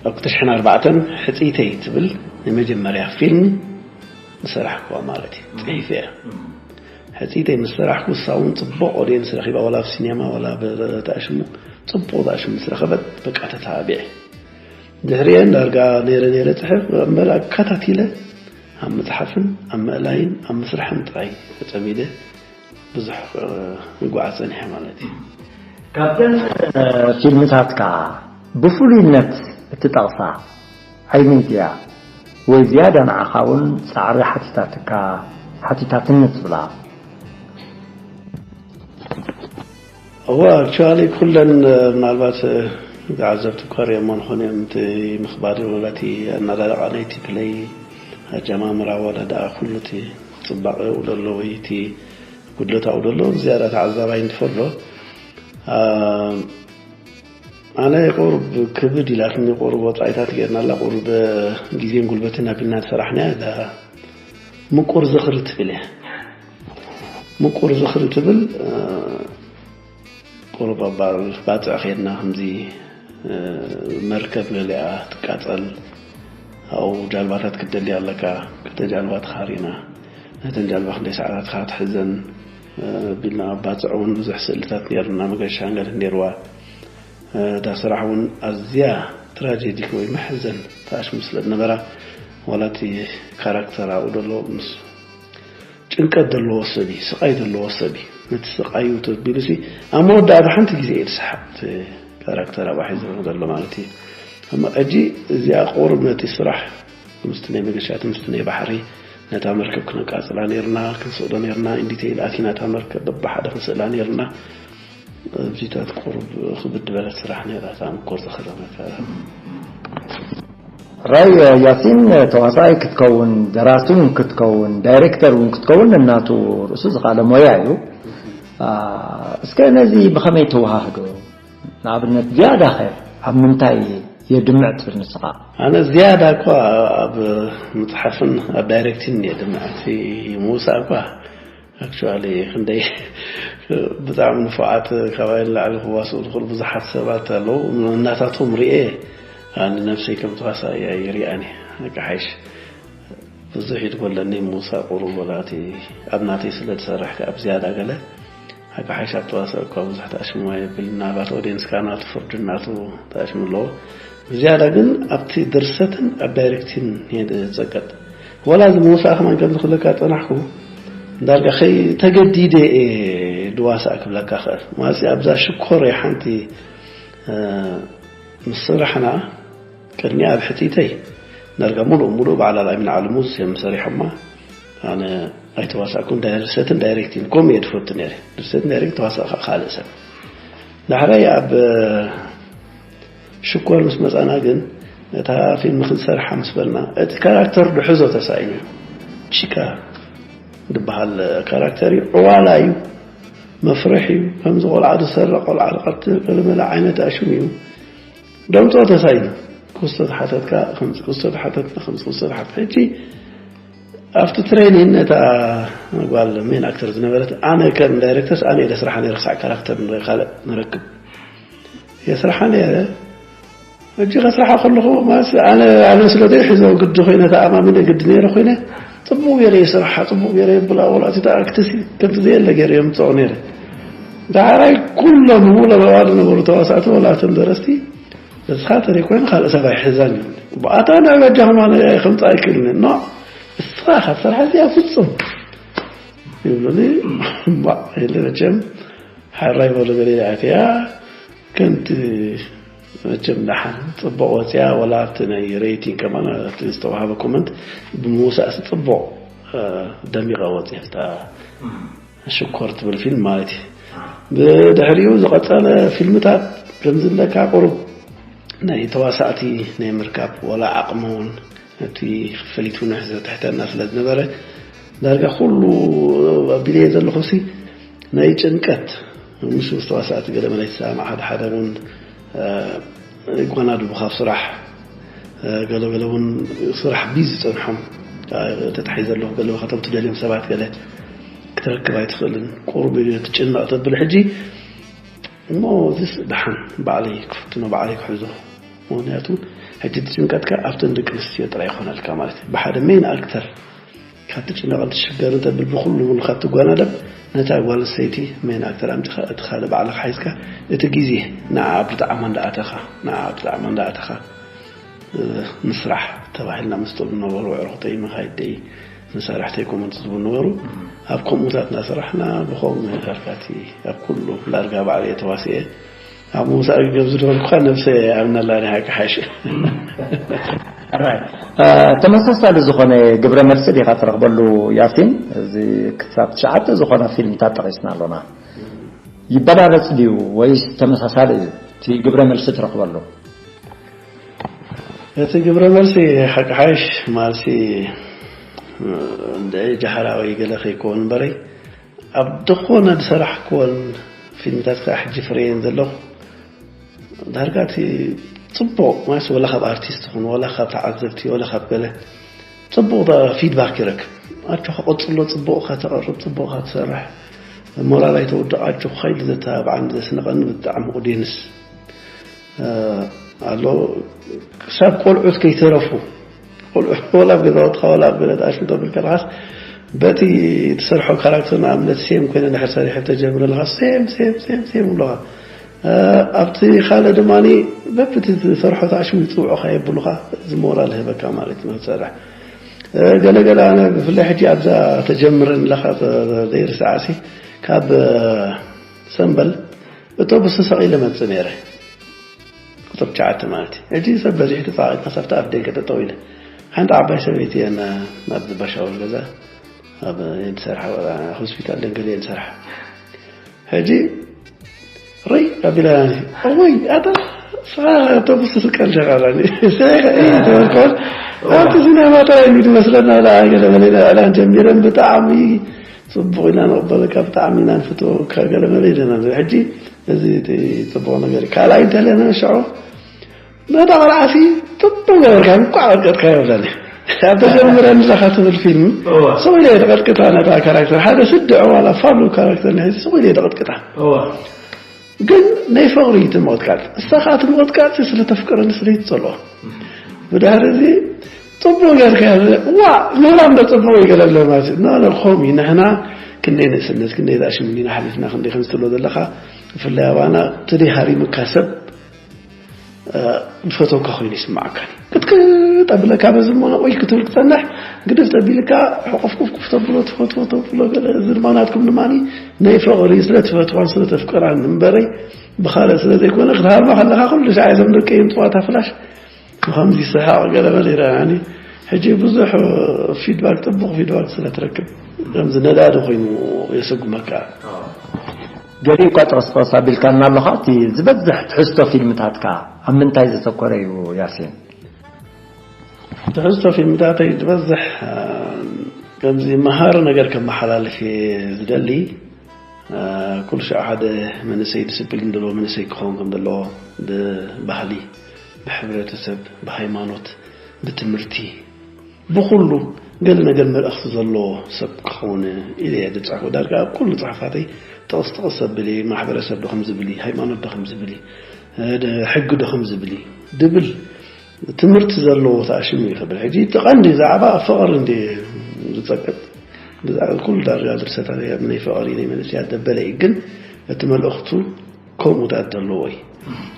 ኣብ ክልተ ሽሕን ኣርባዕተን ሕጽይተይ ትብል ናይ መጀመርያ ፊልም ዝሰራሕኩዋ ማለት እዩ። ጽሒፈ እያ። ሕጽይተይ ምስ ሰራሕኩ እሳ እውን ጽቡቕ ኦድየንስ ረኺባ ዋላ ኣብ ሲኔማ ዋላ ብተኣሽሙ ጽቡቕ ተኣሽሙ ምስ ረኸበት በቃ ተተባቢዐ። ድሕሪአን ዳርጋ ነይረ ነይረ ጽሕፍ እምበር ኣከታቲለ ኣብ ምጽሓፍን ኣብ ምእላይን ኣብ ምስራሕን ጥራይ ተጸሚደ ብዙሕ ይጓዓዝ ጸኒሐ ማለት እዩ። ካብተን ፊልምታትካ ብፍሉይነት እትጠቕሳ ኣይነይቲ እያ ወይ ዝያዳ ንዓኻ እውን ጻዕሪ ሓቲታትካ ሓቲታትኒ ትብላ? እዋ ኣክቹዋሊ ኩለን ምናልባት ተዓዘብቲ እኳ ሪኦሞ ንኾን እዮም። እቲ ምኽባሪ ወላ እቲ ኣናዳዳቓ ናይቲ ፕለይ ኣጀማምራ ወላ ደኣ ኩሉ እቲ ጽባቐኡ ደሎ ወይ እቲ ጉድለታኡ ደሎ ዝያዳ ተዓዛባይ እንትፈሎ ኣነ ቁሩብ ክብድ ኢላትኒ ቁሩብ ወጻኢታት ጌርናላ ቁሩብ ግዜን ጉልበትን ኣቢልና ዝሰራሕናያ እዛ ምቁር ዝኽሪ ትብል እያ። ምቁር ዝኽሪ ትብል ቁሩብ ኣባል ባጽዕ ኸይድና ከምዚ መርከብ ገሊኣ ትቃጸል ኣብኡ ጃልባታት ክትደሊ ኣለካ። ክልተ ጃልባ ተኻሪና ነተን ጃልባ ክንደይ ሰዓታት ክትሕዘን ቢልና ኣብ ባጽዕ እውን ብዙሕ ስእልታት ነይሩና መገሻ ገለ ነይርዋ። እታ ስራሕ እውን ኣዝያ ትራጀዲክ ወይ መሕዘን ተኣሽሙ ስለ ዝነበራ ዋላ እቲ ካራክተር ኣብኡ ዘሎ ምስ ጭንቀት ዘለዎ ሰብ እዩ፣ ስቓይ ዘለዎ ሰብ እዩ። ነቲ ስቓዩ ተቢሉሲ ኣብ መወዳእታ ሓንቲ ግዜ እዩ ዝስሓቕ እቲ ካራክተር ኣብኣ ሒዝዎ ዘሎ ማለት እዩ። እሞ ሕጂ እዚኣ ቁሩብ ነቲ ስራሕ ምስቲ ናይ መገሻቲ ምስቲ ናይ ባሕሪ ነታ መርከብ ክነቃጽላ ነይርና፣ ክንስእሎ ነይርና፣ ኢንዲቴይል ኣቲና እታ መርከብ በብሓደ ክንስእላ ነይርና። ኣብዚታት ቁሩብ ክብድ ዝበለት ስራሕ ነይራ እታ ምኮር ዝኽረ መከራ። ራይ ያሲን ተዋሳኣይ ክትከውን ደራሲ እውን ክትከውን ዳይሬክተር እውን ክትከውን እናቱ ርእሱ ዝኻለ ሞያ እዩ። እስከ ነዚ ብኸመይ ተወሃህዶ? ንኣብነት ዝያዳ ኸ ኣብ ምንታይ የድምዕ ትብል ንስኻ? ኣነ ዝያዳ እኳ ኣብ ምፅሓፍን ኣብ ዳይሬክቲን እየ ድምዕ። እቲ ምውሳእ እኳ ኣክቹዋሊ ክንደይ ብጣዕሚ ንፉዓት ካባይ ንላዕሊ ክዋስኡ ዝኽእሉ ብዙሓት ሰባት ኣለዉ። እናታቶም ርኤ ኣነ ነብሰይ ከም ተዋሳኢ ኣይርኣን እየ። ሓይሽ ብዙሕ ይድጎለኒ ምውሳእ ቁሩብ ወላ እቲ ኣብ ናተይ ስለ ዝሰርሕ ከኣ ብዝያዳ ገለ ሓቂ ሓይሽ ኣብ ተዋሳእ እኳ ብዙሕ ተኣሽምዋ የብል። ምናልባት ኦድየንስ ከኣ ናቱ ፍርዲ ናቱ ተኣሽሙ ኣለዎ። ብዝያዳ ግን ኣብቲ ድርሰትን ኣብ ዳይሬክቲን እየ ዝጸቀጥ። ወላ እዚ ምውሳእ ከማን ከም ዝኽለካ ጸናሕኩ ዳርጋ ከይ ተገዲደ እየ ድዋሳእ ክብለካ ኽእል። ማለት ኣብዛ ሽኮር እየ ሓንቲ ምስ ስራሕና ቅድሚኣ ኣብ ሕጽይተይ ዳርጋ ሙሉእ ሙሉእ በዓል ኣልኣሚን ዓለሙ እዮም ሰሪሖማ። ኣነ ኣይተዋሳእኩን። ድርሰትን ዳይሬክቲን ከምኡ እየ ዝፈቱ ነይረ። ድርሰትን ዳይሬክት ተዋሳእ ከዓ ካልእ ሰብ። ዳሕራይ ኣብ ሽኮር ምስ መጻና ግን እታ ፊልም ክንሰርሓ ምስ በልና እቲ ካራክተር ድሕዞ ተሳኢኑ እዩ። ቺካ ዝበሃል ካራክተር እዩ። ዕዋላ እዩ። መፍርሒ እዩ። ከምዚ ቆልዓ ዝሰርቕ ቆልዓ ዝቐትል ገለመለ ዓይነት ኣሽሙ እዩ። ደምጾ ተሳኢኑ። ክስቶ ተሓተትካ ከምዚ ክስቶ ተሓተትካ ከምዚ ክስቶ ተሓተት ሕጂ ኣብቲ ትሬኒን ነታ ጓል ሜን ኣክተር ዝነበረት ኣነ ከም ዳይሬክተርስ ኣነ ኢለ ስራሓ ነይረ ክሳዕ ካራክተር ንርኢ ካልእ ንረክብ የስራሓ ነይረ። ሕጂ ከስራሓ ከለኹ ማለት ኣነ ኣነ ስለ ዘይሕዞ ግዲ ኮይነ ተኣማሚነ ግዲ ነይረ ኮይነ ጽቡቅ ገይረ ይስራሓ ጽቡቅ ገይረ ይብላ ወላ እቲ ኣክትሲ ከምቲ ዘየለ ገይረ የምጽኦ ነይረ። ዳሕራይ ኩሎም ሙሉ በባል ነበሩ ተዋሳእቲ ወላ እቶም ደረስቲ ንስኻ ተሪእ ኮይኑ ካልእ ሰብ ኣይሕዛን እዩ። ብኣታ ንዕበጃኹም ኣነ ከምፃእ ኣይክእልን እየ። ኖ እስኻ ካብ ስራሕ እዚኣ ፍጹም ይብሉኒ። እምባእ ኢለ መቸም ሓራይ በሉ ገሊላ ኣትያ ከምቲ መቸም ደሓን ጽቡቕ ወፅያ ወላ ኣብቲ ናይ ሬቲንግ ከማን ኣብቲ ዝተዋሃበ ኮመንት ብምውሳእሲ ጽቡቕ ደሚቐ ወፅያ ሽኮር ትብል ፊልም ማለት እዩ። ብድሕሪኡ ዝቐጸለ ፊልምታት ከም ዝብለካ ቁሩብ ናይ ተዋሳእቲ ናይ ምርካብ ወላ ዓቕሚ እውን እቲ ክፍሊት እውን ዘትሕተና ስለ ዝነበረ ዳርጋ ኩሉ ኣቢለየ ዘለኹ ሲ ናይ ጭንቀት ምስ ምስ ተዋሳእቲ ገለ መለ ይሰማማዕ ሓደ ሓደ እውን ይጓናድቡ ካብ ስራሕ ገለገለ እውን ስራሕ ቢዚ ዝፀንሖም ተታሒዘ ኣለኹ ገለ ካብቶም ትደልዮም ሰባት ገለ ክትረክብ ኣይትኽእልን ቁሩብ ትጭነቕ ተብል ሕጂ እሞ እዚስ ደሓን ባዕለይ ክፍትኖ ባዕለይ ክሕዞ ምክንያቱ ሕጂ እቲ ጭንቀትካ ኣብተን ደቂ ኣንስትዮ ጥራይ ይኾነልካ ማለት እዩ ብሓደ ሜን ኣክተር ካብ ትጭነቕን ትሽገርን ተብል ብኹሉ ሙሉ ካብ ትጓናደብ ነታ ጓል ኣንስተይቲ ሜን ኣክተር ኣምፂኻ እቲ ካልእ ባዕልኻ ሒዝካ እቲ ግዜ ንዓ ብጣዕማ እንዳኣተኻ ንዓ ብጣዕማ እንዳኣተኻ ንስራሕ ተባሂልና ምስ ትብሉ ነበሩ ኣዕሩኽተይ መኻይደይ መሳርሕተይ ኮመንት ዝብሉ ነበሩ ኣብ ከምኡታት እናሰራሕና ብኸም ዳርጋቲ ኣብ ኩሉ ዳርጋ ባዕለ ተዋስኤ ኣብ ምውሳእ ገብ ዝደበልኩኻ ነብሰ ኣብነላ ናይ ሓቂ ሓሽ ተመሳሳሊ ዝኾነ ግብረ መልሲ ዲኻ ትረኽበሉ ያሲን እዚ ክሳብ ትሽዓተ ዝኾና ፊልምታት ጠቒስና ኣሎና ይበላለጽ ድዩ ወይስ ተመሳሳሊ እዩ እቲ ግብረ መልሲ ትረኽበሉ እቲ ግብረ መልሲ ሓቂ ሓይሽ ማልሲ እንደ ጃሓራ ወይ ገለ ከይከውን እምበረይ ኣብ ዝኾነ ዝሰራሕክወን ፊልምታት ከዓ ሕጂ ፍረየን ዘለኹ ዳርጋ እቲ ፅቡቕ ማለት ወላ ካብ ኣርቲስት ኹን ወላ ካብ ተዓዘብቲ ወላ ካብ ገለ ፅቡቕ ፊድባክ ይረክብ ኣጆኻ ቀፅሎ ፅቡቕካ ተቐርብ ፅቡቕካ ትሰርሕ ሞራል ኣይተወድቕ ኣጆኻ ኢሉ ዘተባብዓኒ ዘስንቐኒ ብጣዕሚ ኦድየንስ ኣሎ ክሳብ ቆልዑት ከይተረፉ ቆልዑት ወላ ኣብ ገዛውትኻ ወላ ኣብ ገለ ተኣሽም ተብል ከለኻስ በቲ ትሰርሖ ካራክተር ንኣብነት ሴም ኮይነ ድሕር ሰሪሐ ተጀምረ ኣለኻ ሴም ሴም ሴም ሴም ብሎኻ ኣብቲ ካልእ ድማ በብቲ ዝሰርሖ ተኣሽሙ ይፅውዑኻ የብሉኻ እዚ ሞራል ህበካ ማለት እዩ ክትሰርሕ ገለገለ ኣነ ብፍላይ ሕጂ ኣብዛ ተጀምረን ኣለኻ ዘይርስዓሲ ካብ ሰምበል እቶብስ ተሰቒለ መጽእ ነይረ ቁጥር ትሽዓተ ማለት እዩ ሕጂ ሰብ በዚሑ ተጻቒልካ ሳብቲ ኣፍ ደገ ጠጠው ኢለ ሓንቲ ዓባይ ሰበይቲ እያ ናብ ባሻውል ገዛ ኣብ የንሰርሓ ሆስፒታል ደንገል የንሰርሓ ሕጂ ርይ ኣቢላኒ እወይ ኣታ ስኻ ኣውቶቡስ ትስቀል ሸቃላ ተበልኮን ኣብቲ ሲኔማ ጥራይ እንዲ መስለና ላ ገለ መለ ኢዕላን ጀሚረን ብጣዕሚ ፅቡቕ ኢና ንቕበለካ ብጣዕሚ ኢና ንፍትወካ ገለ መለ ኢለና ሕጂ እዚ ፅቡቕ ነገር እዩ ካልኣይ እንተለና ሽዑ ነታ ቆልዓሲ ጥጡ ገበርካ እንኳዕ ወድቀጥካ ይብለኒ ኣብ ተጀምረ ንዛኻ ትብል ፊልም ስቕ ኢለ ተቐጥቅጣ ነታ ካራክተር ሓደ ስድዕ ዋላ ፋሉ ካራክተር ንሒዝ ስቕ ኢለ ተቐጥቅጣ ግን ናይ ፍቕሪ እዩ እቲ ምቕጥቃጥ እሳ ከዓ እቲ ምቕጥቃጥ ስለተፍቅረኒ ስለይትፀልኦ ብድሕሪ እዚ ፅቡቅ ጌርካ ዋ ምህራም ዶ ፅቡቅ ይገለለ ማለት እዩ ኖ ኖ ከምኡ እዩ ንሕና ክንደይ ንእስነት ክንደይ ዝኣሽምኒና ሓሊፍና ክንደይ ከምዚ ትብሎ ዘለካ ብፍላይ ኣባና ትደይ ሃሪምካ ሰብ ዝፈተውካ ኮይኑ ይስማዓካ ክትክጥ ኣብለካ በዚ እሞ ወይ ክትብል ክፀንሕ ግድፍ ተቢልካ ሕቆፍቁፍቁፍ ተብሎ ትፈትዎ ተብሎ ገለ እዚ ድማ ናትኩም ድማ ናይ ፍቕሪ ስለ ትፈትዋን ስለ ተፍቅራን እምበረይ ብኻልእ ስለ ዘይኮነ ክትሃርማ ከለኻ ኩሉ ሻዕ እዞም ደቂ እዮም ጥዋታ ፍላሽ ብኸምዚ ይስሕቕ ገለ መለ ይረኣኒ ሕጂ ብዙሕ ፊድባክ ፅቡቕ ፊድባክ ስለ ትረክብ ከምዚ ነዳዲ ኮይኑ የሰጉመካ ገሊኡ እኳ ጠቕስጠቕስ ኣቢልካና ኣለኻ እቲ ዝበዝሕ ትሕዝቶ ፊልምታትካ ኣብ ምንታይ ዘተኮረ እዩ ያሲን ትሕዝቶ ፊልምታተይ ዝበዝሕ ከምዚ መሃሪ ነገር ከመሓላልፍ እየ ዝደሊ ኩሉ ሻዕ ሓደ መንእሰይ ዲስፕሊን ዘለዎ መንእሰይ ክኸውን ከም ዘለዎ ብባህሊ ብሕብረተሰብ፣ ብሃይማኖት፣ ብትምህርቲ፣ ብኹሉ ገለ ነገር መልእኽቲ ዘለዎ ሰብ ክኸውን ኢለ እየ ዝጽሕፎ። ዳርጋ ኣብ ኩሉ ጽሑፋተይ ጥቕስ ጥቕስ ዘብል እየ። ማሕበረሰብ ዶ ከም ዝብል እዩ፣ ሃይማኖት ዶ ከም ዝብል እዩ፣ እ፣ ደ-፣ ሕጊ ዶ ከም ዝብል እዩ ድብል ትምህርቲ ዘለዎ ተኣሽሙ እዩ ክብል። ሕጂ እቲ ቀንዲ ዛዕባ ፍቕሪ እንደ ዝጸቅጥ፣ ብዛዕባ ኩሉ ዳርጋ ድርሰታት ናይ ፍቕሪ ናይ መንእሰያት ዘበለ እዩ። ግን እቲ መልእኽቱ ከምኡታት ዘለዎ እዩ።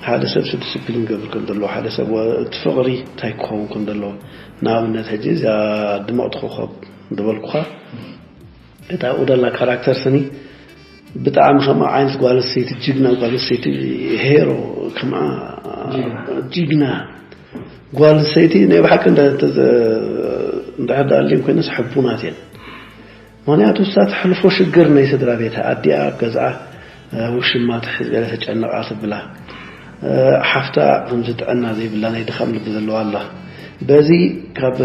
ሓደ ሰብ ዲስፕሊን ገብር ከም ዘለዎ፣ ሓደ ሰብ ወ-፣ እቲ ፍቕሪ እንታይ ክኸውን ከም ዘለዎ። ንኣብነት ሕጂ እዛ ድምቕቲ ኮኸብ ዝበልኩኻ፣ እታ ኣብኡ ዘላ ካራክተር ስኒ ብጣዕሚ ከምኣ ዓይነት ጓል ኣንስተይቲ፣ ጅግና ጓል ኣንስተይቲ፣ ሄሮ፣ ከምኣ ጅግና። ጅግና ጓል ኣንስተይቲ ናይ ብሓቂ እንደ-፣ እንተ-፣ እንድሕር ደኣ ኣልየን ኮይነስ ሕቡናት እየን። ምኽንያቱ እሳ ተሕልፎ ሽግር ናይ ስድራ ቤታ፣ ኣዲኣ ኣብ ገዝኣ፣ እ፣ ውሽማ ትሕዝ ገለ ተጨንቓ ትብላ፣ እ፣ ሓፍታ ከምዚ ጥዕና ዘይብላ ናይ ድኻም ልቢ ዘለዋ ኣላ። በዚ ካብ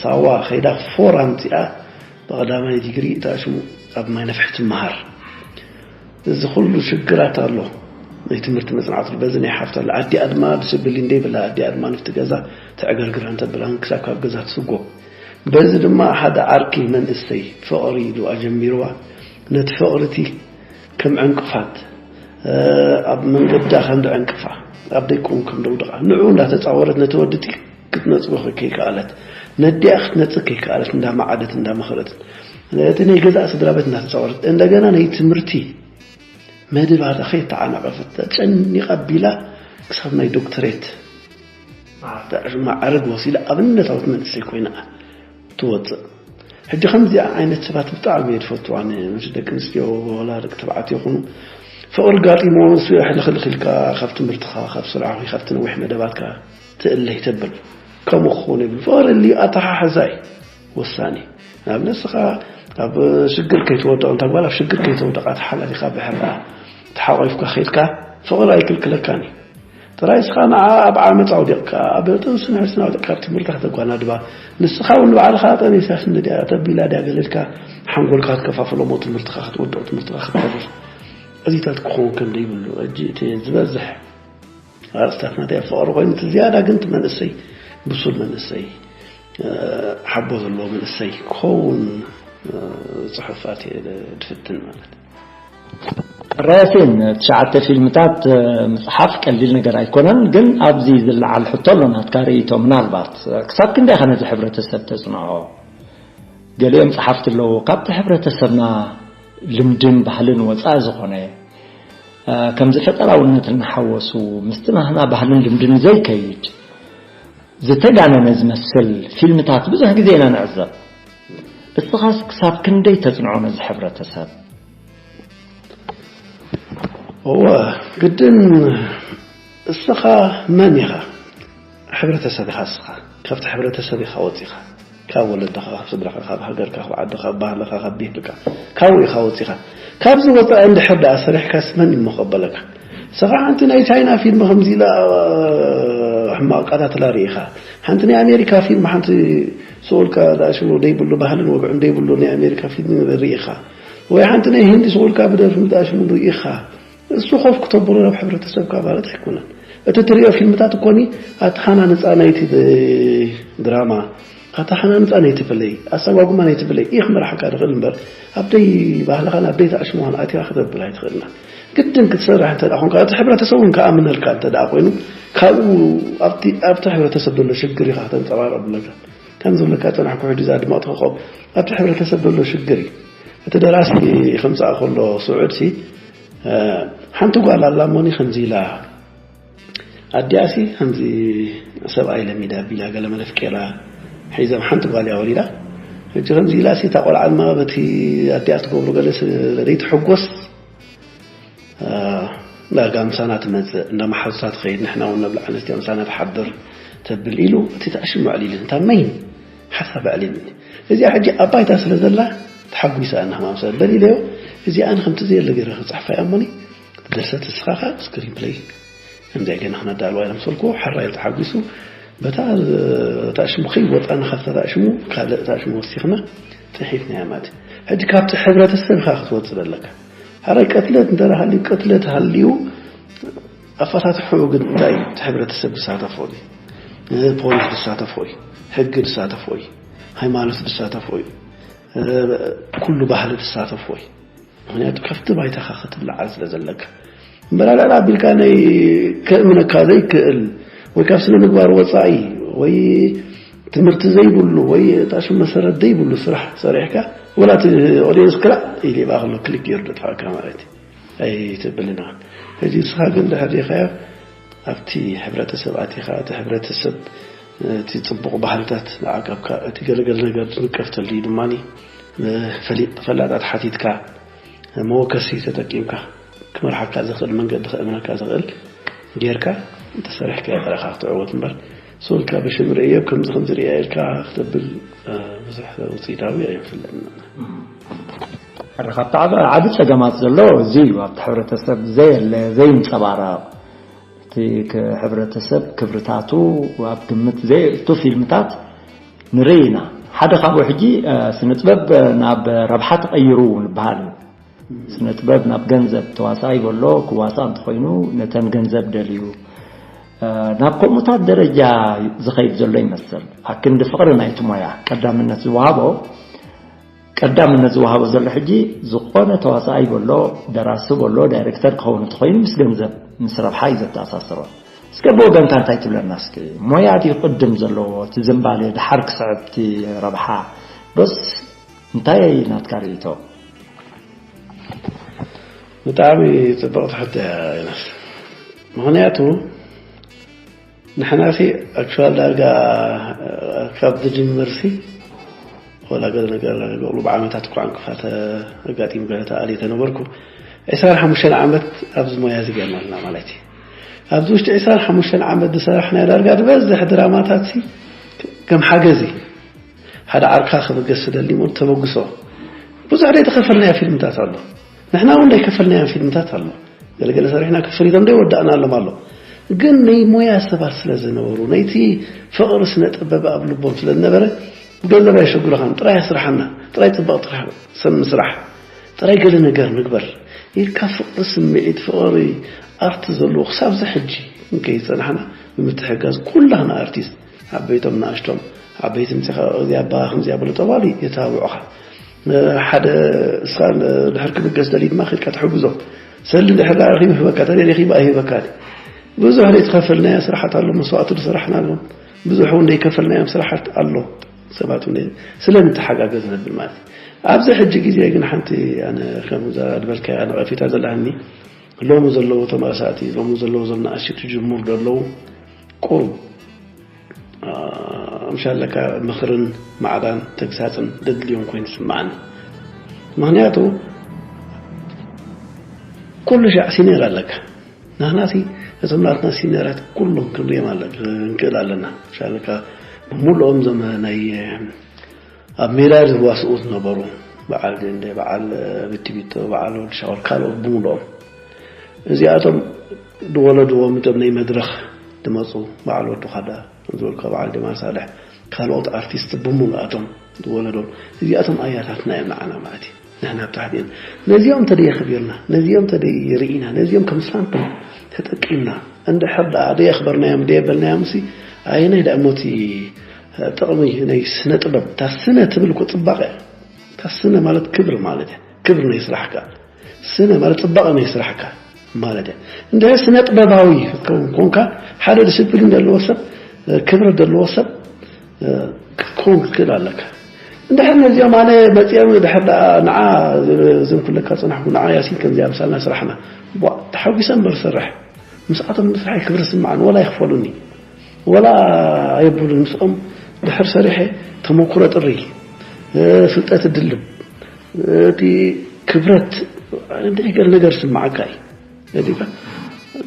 ሳዋ ከይዳ ፎር ኣምጺኣ ብቐዳማይ ዲግሪ እታ ሽሙ ኣብ ማይ ነፍሒ ትመሃር። እዚ ኩሉ ሽግራት ኣሎ። ናይ ትምህርቲ መጽናዕቲ በዚ ናይ ሓፍታ ኣላ። ኣዲኣ ድማ ዲስፕሊን ደይብላ፣ ኣዲኣ ድማ ንፍቲ ገዛ ተዕገርግራ እንተብላ ክሳብ ካብ ገዛ ትስጎ። በዚ ድማ ሓደ ዓርኪ መንእሰይ ፍቕሪ ኢሉ ኣጀሚርዋ። ነቲ ፍቕሪ እቲ ከም ዕንቅፋት፣ እ፣ ኣብ መንገዳ ከም ደዕንቅፋ፣ ኣብ ደይኮም ከም ደውድቓ፣ ንዕኡ እንዳተጻወረት ነቲ ወዲ እቲ ክትነጽጎ ከይከኣለት፣ ነዲኣ ክትነጽግ ከይከኣለት፣ እንዳመዓደት፣ እንዳመኸረት፣ ነቲ ናይ ገዛእ ስድራ ቤት እንዳተጻወረት፣ እንደገና ናይ ትምህርቲ መደባታ ከይተዓናቐፈት፣ ተጨኒቓ ኣቢላ ክሳብ ናይ ዶክተሬት ማዕረግ ወሲዳ ኣብነታዊት መንእሰይ ኮይና ትወጽእ። ሕጂ ከምዚኣ ዓይነት ሰባት ብጣዕሚ እየ ዝፈትዋ። ኣነ ምስ ደቂ ኣንስትዮ ወላ ደቂ ተባዕትዮ ይኹኑ ፍቕሪ ጋጢሞ ንሱ የሕልኽልኽ ኢልካ ካብ ትምህርትኻ፣ ካብ ስራሕ ወይ ካብቲ ነዊሕ መደባትካ ትእለይ ተብል። ከምኡ ክኸውን የብሉ። ፍቕሪ ኣልዩ ኣተሓሕዛ እዩ ወሳኒ። ንኣብነት ንስኻ ኣብ ሽግር ከይትወድቕ፣ እንታ ጓል ኣብ ሽግር ከይተወድቓ ተሓላሊኻ ብሕርኣ ተሓቋይፍካ ከይድካ ፍቕሪ ኣይክልክለካን እዩ። ጥራይ ንስኻ ንዓ ኣብ ዓመጻ ኣውዲቕካ፣ ኣብ ጥንስን ሕስን ኣውዲቕካ ኣብ ትምህርታ ከተጓናድባ፣ ንስኻ እውን ንባዕልኻ ጠኒሳስ እንድያ ተቢላ ድያ ገለ ኢልካ ሓንጎልካ ክትከፋፍሎ እሞ ትምህርትኻ ክትወድቕ ትምህርትኻ ክትተርፍ እዚታት ክኸውን ከም ዘይብሉ። ሕጂ እቲ ዝበዝሕ ኣርእስታት ናተይ ኣብ ፍቕሪ ኮይኑ፣ እቲ ዝያዳ ግን እቲ መንእሰይ፣ ብሱል መንእሰይ፣ እ፣ ሓቦ ዘለዎ መንእሰይ ክኸውን፣ እ፣ ጽሑፋት እየ ድፍትን ማለት። ራያሴን፣ ትሽዓተ ፊልምታት፣ እ፣ ምጽሓፍ ቀሊል ነገር ኣይኮነን፣ ግን ኣብዚ ዝለዓል ሕቶ ኣሎ ናትካ ርእይቶ። ምናልባት፣ እ፣ ክሳብ ክንደይ ኢኻ ነዚ ሕብረተሰብ ተጽንዖ? ገሊኦም ጸሓፍቲ ኣለዉ፣ ካብቲ ሕብረተሰብና ልምድን ባህልን ወጻኢ ዝኾነ፣ እ፣ ከምዚ ፈጠራውነት እናሓወሱ ምስቲ ናህና ባህልን ልምድን ዘይከይድ፣ ዝተጋነነ ዝመስል ፊልምታት ብዙሕ ግዜ ኢና ንዕዘብ። እስኻስ ክሳብ ክንደይ ተጽንዖ ነዚ ሕብረተሰብ? እወ፣ ግድን። እስኻ መን ኢኻ? ሕብረተሰብ ኢኻ እስኻ። ካብቲ ሕብረተሰብ ኢኻ ወጺኻ። ካብ ወለድኻ፣ ካብ ስድራኻ፣ ካብ ሃገርካ፣ ካብ ዓድኻ፣ ካብ ባህልኻ፣ ካብ ብሄርካ፣ ካብኡ ኢኻ ወጺኻ። ካብዚ ወጻኢ እንድሕር ደኣ ሰሪሕካስ መን እዩ እሞ ክቕበለካ? ንስኻ ሓንቲ ናይ ቻይና ፊልም ከምዚ ኢላ፣ እ፣ ሕማቕ ኣቀታትላ ርኢኻ። ሓንቲ ናይ ኣሜሪካ ፊልም፣ ሓንቲ ስቕ ኢልካ ዝኣሽሙ ዘይብሉ፣ ባህልን ወግዕን ዘይብሉ ናይ ኣሜሪካ ፊልም ርኢኻ። ወይ ሓንቲ ናይ ህንዲ ስቕ ኢልካ ብደርፊ ዝኣሽሙ ርኢኻ። እሱ ኮፍ ክተብሎ ናብ ሕብረተሰብካ ማለት ኣይኮነን። እቲ ትሪኦ ፊልምታት እኮኒ ኣተሃናንጻ ናይቲ ድራማ፣ ኣተሃናንጻ ናይቲ ፕለይ፣ ኣሰጓጉማ ናይቲ ፕለይ እዩ ክመርሓካ ዝኽእል እምበር፣ ኣብ ደይ ባህልኻን ኣብ ደይ ተኣሽሞኻን ኣቲኻ ክተብል ኣይትኽእልና። ግድን ክትሰርሕ እንተ ደኣ ኾንካ፣ እቲ ሕብረተሰብ እውን ክኣምነልካ እንተ ደኣ ኮይኑ፣ ካብኡ ኣብቲ፣ ኣብቲ ሕብረተሰብ ዘሎ ሽግር ኢኻ ከተንጸባርቕ ብለካ። ከም ዝብለካ ጸናሕኩ ሕጂ እዛ ድምቕቲ ኮኾብ ኣብቲ ሕብረተሰብ ዘሎ ሽግር እዩ። እቲ ደራሲ ከምጽኣ ከሎ ስዑድሲ፣ እ፣ ሓንቲ ጓል ኣላ እሞኒ ከምዚ ኢላ፣ ኣዲኣሲ ከምዚ ሰብኣይ ለሚዳ ቢላ ገለ መለ ፍቄራ ሒዘም ሓንቲ ጓል እያ ወሊዳ። ሕጂ ከምዚ ኢላሲ እታ ቆልዓ ድማ በቲ ኣዲኣ ትገብሮ ገለ ስለ ዘይትሕጎስ፣ እ፣ ዳርጋ ምሳና ትመጽእ፣ እንዳ መሓዙታ ትኸይድ፣ ንሕና እውን ነብልዓ ኣንስትዮ ምሳና ትሓድር ተብል ኢሉ እቲ ተኣሽሙ ኣዕሊሉ፣ እንታ መይን ሓሳብ ኣዕሊሉኒ። እዚኣ ሕጂ ኣብ ባይታ ስለ ዘላ ተሓጒሳ ኣና ማምሳ በል ኢለዮ። እዚኣ ኣነ ከምቲ ዘየለ ገይረ ክጽሕፋ እያ እሞኒ፣ ድርሰት ንስኻ ከኣ ስክሪን ፕለይ ከምዚኣ ጌርና ክነዳልዋ ኢና ምስ በልኩዎ፣ ሕራይ ኢሉ ተሓጒሱ። በታ ተኣሽሙ ከይወጻና ካብታ ተኣሽሙ ካልእ ተኣሽሙ ወሲኽና ጽሒፍናያ ማለት እዩ። ሕጂ ካብቲ ሕብረተሰብ ኢኻ ክትወጽእ ዘለካ። ሕራይ ቅትለት እንተ ሃልዩ፣ ቅትለት ሃልዩ ኣፈታትሑ ግን እንታይ እዩ? እቲ ሕብረተሰብ ዝሳተፎ እዩ። ፖሊስ ዝሳተፎ እዩ። ሕጊ ዝሳተፎ እዩ። ሃይማኖት ዝሳተፎ እዩ። ኩሉ ባህሊ ዝሳተፎ እዩ። ምክንያቱ ካብቲ ባይታኻ ክትለዓል ስለ ዘለካ። እምበር ኣልዕል ኣቢልካ ናይ ከእምነካ ዘይክእል ወይ ካብ ስነ ምግባር ወፃኢ ወይ ትምህርቲ ዘይብሉ ወይ እታ ሽም መሰረት ዘይብሉ ስራሕ ሰሪሕካ፣ ወላ እቲ ኦዲየንስ ክላእ ኢሉ ይብኣ ከሎ ክሊክ ገይሩ ደጥፋእካ ማለት እዩ። ኣይትብልን ኢኻ። ሕጂ ንስኻ ግን ድሕር ዲኻዮ ኣብቲ ሕብረተሰብ ኣቲኻ፣ እቲ ሕብረተሰብ እቲ ጽቡቕ ባህልታት ንዓቀብካ፣ እቲ ገለገለ ነገር ዝንቀፍ ተልዩ ድማ ፈሊጥ ፈላጣት ሓቲትካ መወከሲ ተጠቂምካ ክመርሓካ ዝኽእል መንገዲ ከእምነካ ዝኽእል ጌርካ እንተሰሪሕካ ጥራኻ ክትዕወት እምበር፣ ሶልካ ብሽም ርእዮ ከምዚ ከምዚ ርእያ ኢልካ ክትብል ብዙሕ ውፅኢታዊ ኣይመስለንን። ሓደ ካብቲ ዓብ- ዓቢ ጸገማት ዘሎ እዚ እዩ። ኣብቲ ሕብረተሰብ ዘየለ ዘይንጸባረቕ፣ እቲ ክ- ሕብረተሰብ ክብርታቱ ኣብ ግምት ዘየእቱ ፊልምታት ንርኢ ኢና። ሓደ ካብኡ ሕጂ እ፣ ስነ ጥበብ ናብ ረብሓ ተቐይሩ ንበሃል እዩ። ስነ ጥበብ ናብ ገንዘብ፣ ተዋሳኣይ በሎ ክዋሳእ እንተኾይኑ ነተን ገንዘብ ደልዩ እ፣ ናብ ከምኡታት ደረጃ ዝኸይድ ዘሎ ይመስል። ኣክንዲ ፍቕሪ ናይቲ ሞያ ቀዳምነት ዝወሃቦ ቀዳምነት ዝወሃቦ ዘሎ ሕጂ ዝኾነ ተዋሳኣይ በሎ፣ ደራሲ በሎ፣ ዳይሬክተር ክኸውን እንተኾይኑ ምስ ገንዘብ ምስ ረብሓ እዩ ዘተኣሳስሮ። እስከ ብወገንካ እንታይ ትብለና እስኪ? ሞያ ድዩ ቅድም ዘለዎ እቲ ዝንባሌ ደሓር ክስዕብ እቲ ረብሓ ዶስ እንታይ ናትካ ርእይቶ? ብጣዕሚ ጽብቕቲ ሕቶ እያ ዮናስ። ምኽንያቱ ንሕና ሲ ኣክቹዋል ዳርጋ ካብ ዝጅምር ሲ ወላ ገለ ነገር ገቕሉ ብዓመታት እኳ ዕንቅፋት ኣጋጢሙ ገለ ተኣልየ ተነበርኩ። ዕስራን ሓሙሽተን ዓመት ኣብዚ ሞያ እዚ ጌርና ኣለና ማለት እዩ። ኣብዚ ውሽጢ ዕስራን ሓሙሽተን ዓመት ዝሰራሕናዮ ዳርጋ ዝበዝሕ ድራማታት ሲ ከም ሓገዚ ሓደ ዓርካ ክብገስ ስደሊ ሞ ተበግሶ ብዙሕ ደይ ተኸፈልናዮ ፊልምታት ኣሎ። ንሕና እውን ደይ ከፈልናዮ ፊልምታት ኣሎ። ገለገለ ሰሪሕና ክፍሪቶም ደይ ወዳእና ኣሎም ኣሎ። ግን ናይ ሞያ ሰባት ስለ ዝነበሩ ነይቲ ፍቕሪ ስነ ጥበብ ኣብ ልቦም ስለ ዝነበረ ገንዘብ ኣይሸግረኻን። ጥራይ ኣስርሓና፣ ጥራይ ጽባቕ ጥራሕ ሰብ ምስራሕ፣ ጥራይ ገለ ነገር ንግበር ኢልካ ፍቕሪ ስምዒት ፍቕሪ ኣርቲ ዘለዎ ክሳብ እዚ ሕጂ እንከይጸናሕና ብምትሕጋዝ ኩላህና ኣርቲስት ዓበይቶም ንኣሽቶም ዓበይቲ ምጽኻ እዚኣ ኣባ ከምዚኣ ብሎ ጠባሊ የታብዑኻ። ሓደ እስኻ ድሕር ክብገስ ደሊ ድማ ከድካ ትሕግዞ ሰሊ ድሕር ረኺቡ ህበካ ተደይ ረኺቡ ኣይህበካ ብዙሕ ዘይተኸፈልናዮ ስራሓት ኣሎ መስዋእቲ ዝስራሕና ኣሎ ብዙሕ እውን ዘይከፈልናዮም ስራሓት ኣሎ ሰባት እውን ስለምንተሓጋገዝ ነብል ማለት ኣብዚ ሕጂ ግዜ ግን ሓንቲ ኣነ ከምዛ ዝበልካያ ነቐፊታ ዘለሃኒ ሎሚ ዘለዉ ተመሳእቲ ሎሚ ዘለዉ ዘናእሽቱ ጅሙር ዘለዉ ቁሩብ ምሻለካ ምኽርን ማዕዳን ተግሳፅን ደድልዮም ኮይኑ ዝስምዓኒ ምክንያቱ ኩሉ ሻዕ ሲኒር ኣለካ ናህናሲ እቶም ናትና ሲኒራት ኩሎም ክንሪኦም ኣለ ክንክእል ኣለና ምሻለካ ብምሉኦም ዞም ናይ ኣብ ሜዳ ዝዋስኡ ዝነበሩ በዓል ጀንደ በዓል ብትቢቶ በዓል ወዲ ሻወል ካልኦት ብምሉኦም እዚኣቶም ዝወለድዎም እቶም ናይ መድረኽ ዝመፁ በዓል ወዲ ኻዳ ዝበልካ በዓል ጀማል ሳልሕ ካልኦት ኣርቲስት ብምሉኣቶም ዝወለዶም እዚኣቶም ኣያታትና እዮም ንዓና ማለት እዩ ንሕና ብታሕት እዮም ነዚኦም ተደይ ኣኽቢርና ነዚኦም ተደይ ርኢና ነዚኦም ከም ሳምፕል ተጠቂምና እንድሕር ደኣ ደይ ኣኽበርናዮም ደይ ኣበልናዮም ሲ ኣየናይ ደኣ ሞቲ ጥቕሚ ናይ ስነ ጥበብ እታ ስነ ትብል እኮ ፅባቐ እያ እታ ስነ ማለት ክብሪ ማለት እያ ክብሪ ናይ ስራሕካ ስነ ማለት ፅባቐ ናይ ስራሕካ ማለት እያ እንድሕር ስነ ጥበባዊ ክትከውን ኮንካ ሓደ ዲስፕሊን ዘለዎ ሰብ ክብሪ ዘለዎ ሰብ ክትከውን ክትክእል ኣለካ እንድሕር ነዚኦም ኣነ መፂኦም ድሕር ደኣ ንዓ ዝንኩለካ ፅናሕኩ ንዓ ያሲን ከምዚኣ ምሳልና ስራሕና ተሓጒሰ እምበር ዝሰርሕ ምስኣቶም ምስራሕ ክብሪ ስምዓን ወላ ይኽፈሉኒ ወላ የብሉን ምስኦም ድሕር ሰሪሐ ተመኩረ ጥሪ ፍልጠት ድልብ እቲ ክብረት እንታይ ገለ ነገር ስምዓካ እዩ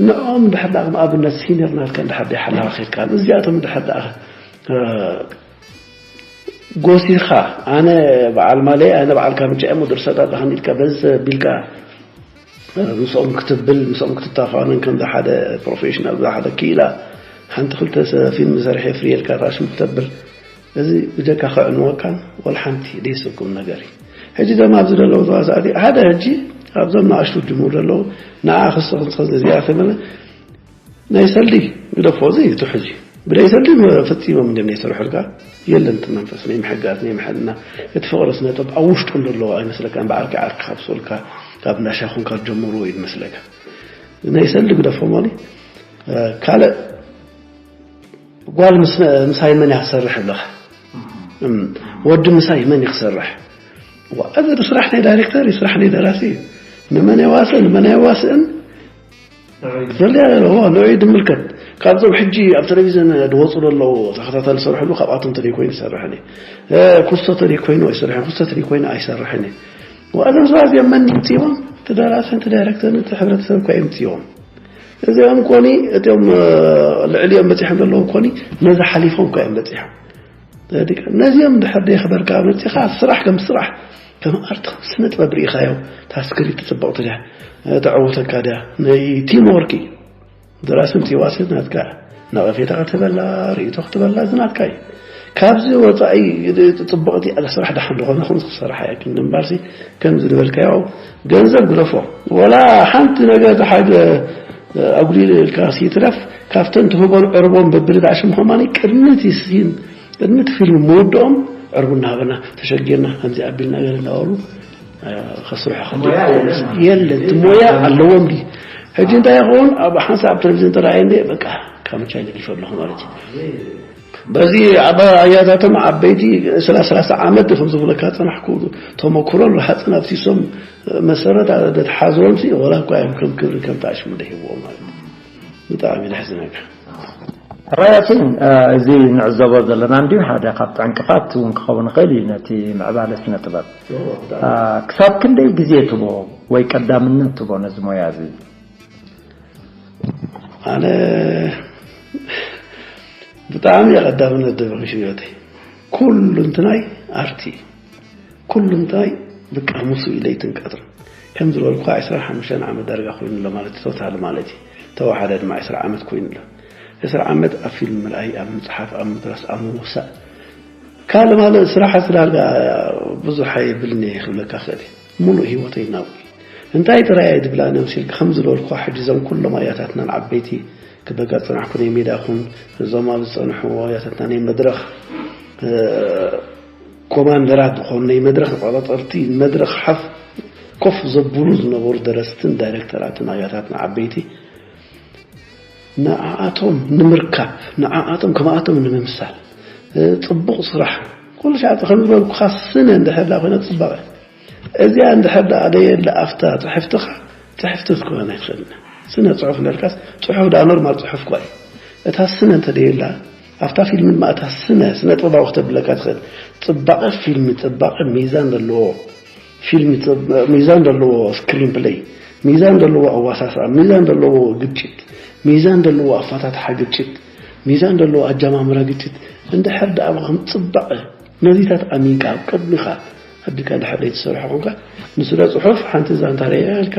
ንዕኦም ድሕር ደኣ ከም ኣብነት ሲኒር ናትካ እንድሕር ደይ ሓላኻ ኸድካ እዚኣቶም ድሕር ደኣ ጎሲኻ ኣነ በዓል ማለይ ኣነ በዓል ካምቻ እሞ ድርሰት ኣለኻን ኢልካ በዚ ሰብ ቢልካ ምስኦም ክትብል ምስኦም ክትታፋነን ከምዚ ሓደ ፕሮፌሽናል ሓደ ክኢላ ሓንቲ ክልተ ፊልም ሰርሐ ፍርየልካ ታሽም ክተብል እዚ ብጀካ ከዕንወካን ወላ ሓንቲ ደይስኩም ነገር እዩ ሕጂ ዘም ኣብዚ ዘለዉ ተዋሳእቲ ሓደ ሕጂ ኣብዞም ንኣሽቱ ጅሙር ዘለዉ ንዓ ክስኹም ዝኸዚ እዚኣ ተመለ ናይ ሰልዲ ግደፎ፣ እዚ ትሕዚ ብናይ ሰልዲ ፈጺሞም እንዲም ናይ ሰርሑልካ። የለን እቲ መንፈስ ናይ ምሕጋዝ ናይ ምሕልና፣ እቲ ፍቕሪ ስነ ጥበብ ኣብ ውሽጡ እንደለዎ ኣይመስለካን። ብዓርኪ ዓርኪ ካብ ስልካ ካብ እንዳሻኹን ካብ ጀምሩ እዩ ዝመስለካ። ናይ ሰልዲ ግደፎ ማለት ካልእ ጓል ምስ ምሳይ መን እያ ክሰርሕ ኣለኻ? እም፣ ወዲ ምሳይ መን እዩ ክሰርሕ? ዋ፣ እዚ ስራሕ ናይ ዳይሬክተር እዩ፣ ስራሕ ናይ ደራሲ እዩ። ንመን የዋስእ ንመን የዋስእን ዘልያ ኣለዎ ንዑ ድምልከት። ካብዞም ሕጂ ኣብ ቴሌቪዥን ድወፁ ዘለዉ ተኸታታሊ ዝሰርሕሉ ካብኣቶም ተደይ ኮይኑ ይሰርሕን እዩ። ኩስቶ ተደይ ኮይኑ ኣይሰርሕን፣ ኩስቶ ተደይ ኮይኑ ኣይሰርሕን እዩ። ወእዞም ሰባት እዚኦም መን ይምፅዎም? እቲ ደራስን እቲ ዳይሬክተርን እቲ ሕብረተሰብ እኳ ይምፅዎም። እዚኦም ኮኒ እቶም ልዕሊኦም በፂሖም ዘለዉ ኮኒ ነዚ ሓሊፎም እኳ እዮም በፂሖም። ነዚኦም ድሕር ደይክበርካ መፂኻ ስራሕ ከም ስራሕ ከም ኣርት ከም ስነ ጥበብ ርኢኻዮ። ታስክሪት ትፅብቕቲ ድያ? ተዕውተካ ድያ? ናይ ቲም ወርክ እዩ። ደራሲ ምፅዋስ ናትካ፣ ነቐፌታ ክትበላ ርእይቶ ክትበላ እዚ ናትካ እዩ። ካብዚ ወፃኢ ፅብቕቲ ስራሕ ደሓን ዝኾነ ኹን ክሰርሓ እያ ግን እምበርሲ ከምዚ ዝበልካዮ ገንዘብ ግደፎ። ወላ ሓንቲ ነገር ተሓገ ኣጉዲልካ ሲትረፍ ካብተን ትህቦን ዕርቦን በብርዳእ ሽም ኸማኒ ቅድሚ እቲ ሲን ቅድሚ እቲ ፊልም ምውድኦም ዕርቡ እናሃበና ተሸጊርና ከምዚ ኣቢልና ገለ እናበሉ ከስርሑ ከ የለን። እቲ ሞያ ኣለዎም ድዩ? ሕጂ እንታይ ይኸውን? ኣብ ሓንሳብ ኣብ ቴሌቪዥን ተራእየ እንደ በቃ ካብ ምቻ ገዲፈ ኣለኹ ማለት እዩ። በዚ ኣብ ኣያታቶም ዓበይቲ ስላ ሰላሳ ዓመት ከም ዝብለካ ጸናሕኩ ተመክሮ ኣሎ። ሓጽን ኣብቲ ሶም መሰረት ኣደተሓዝሮም ሲ ወላ እኳ እዮም ከም ክብሪ ከም ታሽሙ ደሂብዎ ማለት እዩ። ብጣዕሚ ደሕዝነካ። ራያሲን፣ እዚ ንዕዘቦ ዘለና እንዲሁ ሓደ ካብ ዕንቅፋት እውን ክኸውን ይኽእል እዩ ነቲ ምዕባለ ስነ ጥበብ። ክሳብ ክንደይ ግዜ ትቦ ወይ ቀዳምነት ትቦ ነዚ ሞያ እዚ? ኣነ ብጣዕሚ ቀዳምነት ደበኺ ሽዮተይ ኩሉ እንትናይ ኣርቲ ኩሉ እንታይ ብቃ ሙሱ ኢለ ይትንቀጥር። ከም ዝበልኩ ዕስራን ሓሙሽተን ዓመት ዳርጋ ኮይኑ ኣሎ ማለት ቶታል ማለት እዩ። ተዋሓደ ድማ ዕስራ ዓመት ኮይኑ ኣሎ። ዕስራ ዓመት ኣብ ፊልም ምርኣይ፣ ኣብ ምጽሓፍ፣ ኣብ ምድራስ፣ ኣብ ምውሳእ ካልእ ማለት ስራሕ ዳርጋ ብዙሕ ኣይብልን እየ ክብለካ ክእል እየ። ሙሉእ ህይወተይ ናብኡ እዩ። እንታይ ጥራይ እየ ድብላ ነብሲ ኢልካ ከም ዝበልኩ ሕጂ እዞም ኩሎም ኣያታትናን ዓበይቲ ክበካ ጽናሕኩ ናይ ሜዳ ኩን እዞም ኣብ ዝጸንሑ ኣያታትና ናይ መድረኽ ኮማንደራት ዝኾኑ ናይ መድረኽ ተቆጻጸርቲ መድረኽ ሓፍ ኮፍ ዘብሉ ዝነበሩ ደረስትን ዳይሬክተራትን ኣያታትና ዓበይቲ ንዓኣቶም ንምርካብ ንዓኣቶም ከምኣቶም ንምምሳል ጽቡቕ ስራሕ ኩሉ ሻዕ ከም ዝበልኩኻ ስነ እንድሕር ዳ ኮይነ ጽባቐ እዚኣ እንድሕር ደኣ ደየለ ኣፍታ ጽሕፍትኻ ጽሕፍቲ ክትኮነ ኣይትኽእልን። ስነ ጽሑፍ እንዳልካስ ጽሑፍ ደኣ ኖርማል ጽሑፍ እኳ እዩ። እታ ስነ እንተደየላ ኣብታ ፊልም ድማ እታ ስነ ስነ ጥበባዊ ክተብለካ ትኽእል። ጽባቐ ፊልሚ ጽባቐ ሚዛን ዘለዎ ፊልሚ ሚዛን ዘለዎ ስክሪን ፕለይ ሚዛን ዘለዎ ኣዋሳስኣ ሚዛን ዘለዎ ግጭት ሚዛን ዘለዎ ኣፋታትሓ ግጭት ሚዛን ዘለዎ ኣጀማምራ ግጭት እንድሕር ደኣ ከም ጽባቐ ነዚታት ኣሚንካ ኣብ ቅድሚኻ ኣቢልካ እንድሕር ዘይትሰርሖ ኮንካ ንስነ ጽሑፍ ሓንቲ ዛንታ ርኢያ ኢልካ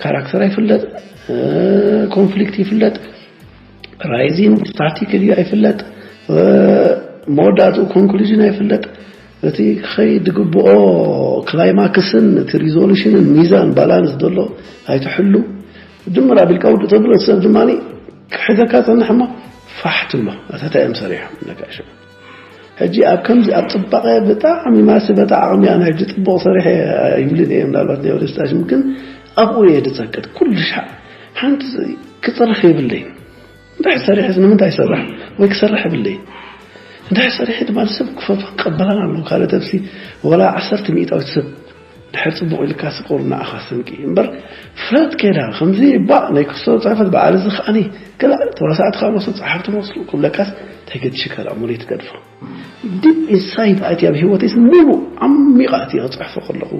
ካራክተር ኣይፍለጥ ኮንፍሊክት ይፍለጥ ራይዚን ስታቲክ ድዩ ኣይፍለጥ መወዳእትኡ ኮንክሉዥን ኣይፍለጥ እቲ ክኸይድ ዝግብኦ ክላይማክስን እቲ ሪዞሉሽንን ሚዛን ባላንስ ዘሎ ኣይትሕሉ ድምር ኣቢልካ ውድእ ተብሎ ሰብ ድማ ክሕዘካ ጸንሕ እሞ ፋሕ ትብሎ ኣታታ እዮም ሰሪሖም ነጋሽ ሕጂ ኣብ ከምዚ ኣብ ጽባቐ ብጣዕሚ ማሲ በታ ዓቕሚ ኣነ ሕጂ ጽቡቕ ሰሪሐ ይብልን እየ ምናልባት ናይ ወደስታሽም ግን ኣብኡ እየ ዝጸቅጥ ኩሉ ሻዕ ሓንቲ ክጽርፍ የብለይን እንታይ ሰሪሐ ንምንታይ ይሰርሕ ወይ ክሰርሕ የብለይን እንታይ ሰሪሐ ድማ ሰብ ክቀበላን ኣለዎ ካልእ ተብሲ ወላ ዓሰርተ ሚእታዊት ሰብ ድሕር ጽቡቕ ኢልካ ስቁር ንኣኻ ስንቂ እምበር ፍለጥ ከይዳ ከምዚ ባእ ናይ ክስቶ ጽሕፈት በዓል እዚ ከዓኒ ገለ ተዋሳእቲ ካብ መስሉ ጸሓፍቲ መስሉ ክብለካስ እንታይ ገድሽካ ደኣ ሙሉእ ትገድፎ ዲፕ ኢንሳይድ ኣትያ ኣብ ህይወተይስ ሙሉ ዓሚቓ ኣትየ ክጽሕፎ ከለኹ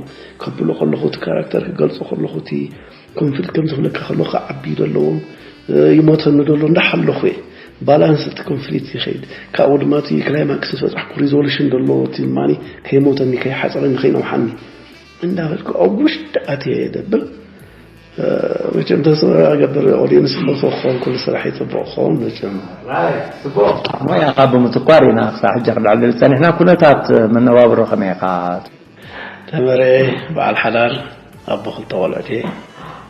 ከብሎ ከለኹ እቲ ካራክተር ክገልጾ ከለኹ እቲ ኮንፍሊክት ከም ዝብለካ ከለኹ ክዓቢ ዘለዎም ይሞተኒ ዘሎ እንዳሓለኹ እየ ባላንስ እቲ ኮንፍሊክት ይኸይድ ካብኡ ድማ እቲ ክላይማክስ ዝበጻሕኩ ሪዞሉሽን ዘለዎ እቲ ማኒ ከይሞተኒ ከይሓፀረኒ ከይነውሓኒ እንዳበልኩ ኣብ ውሽጢ ኣትየ እየ ደብል መቸም ተስፋ ገብር ኦዲየንስ ዝፈትዎ ክኸውን ኩሉ ስራሕ ይፅቡቕ ክኸውን መቸም ሞያኻ ብምትኳር ኢና ክሳብ ሕጂ ክልዕል ዝፀኒሕና ኩነታት መነባብሮ ከመይ ኢኻ ተመረ በዓል ሓዳር ኣቦ ክልተ ቆልዑት እየ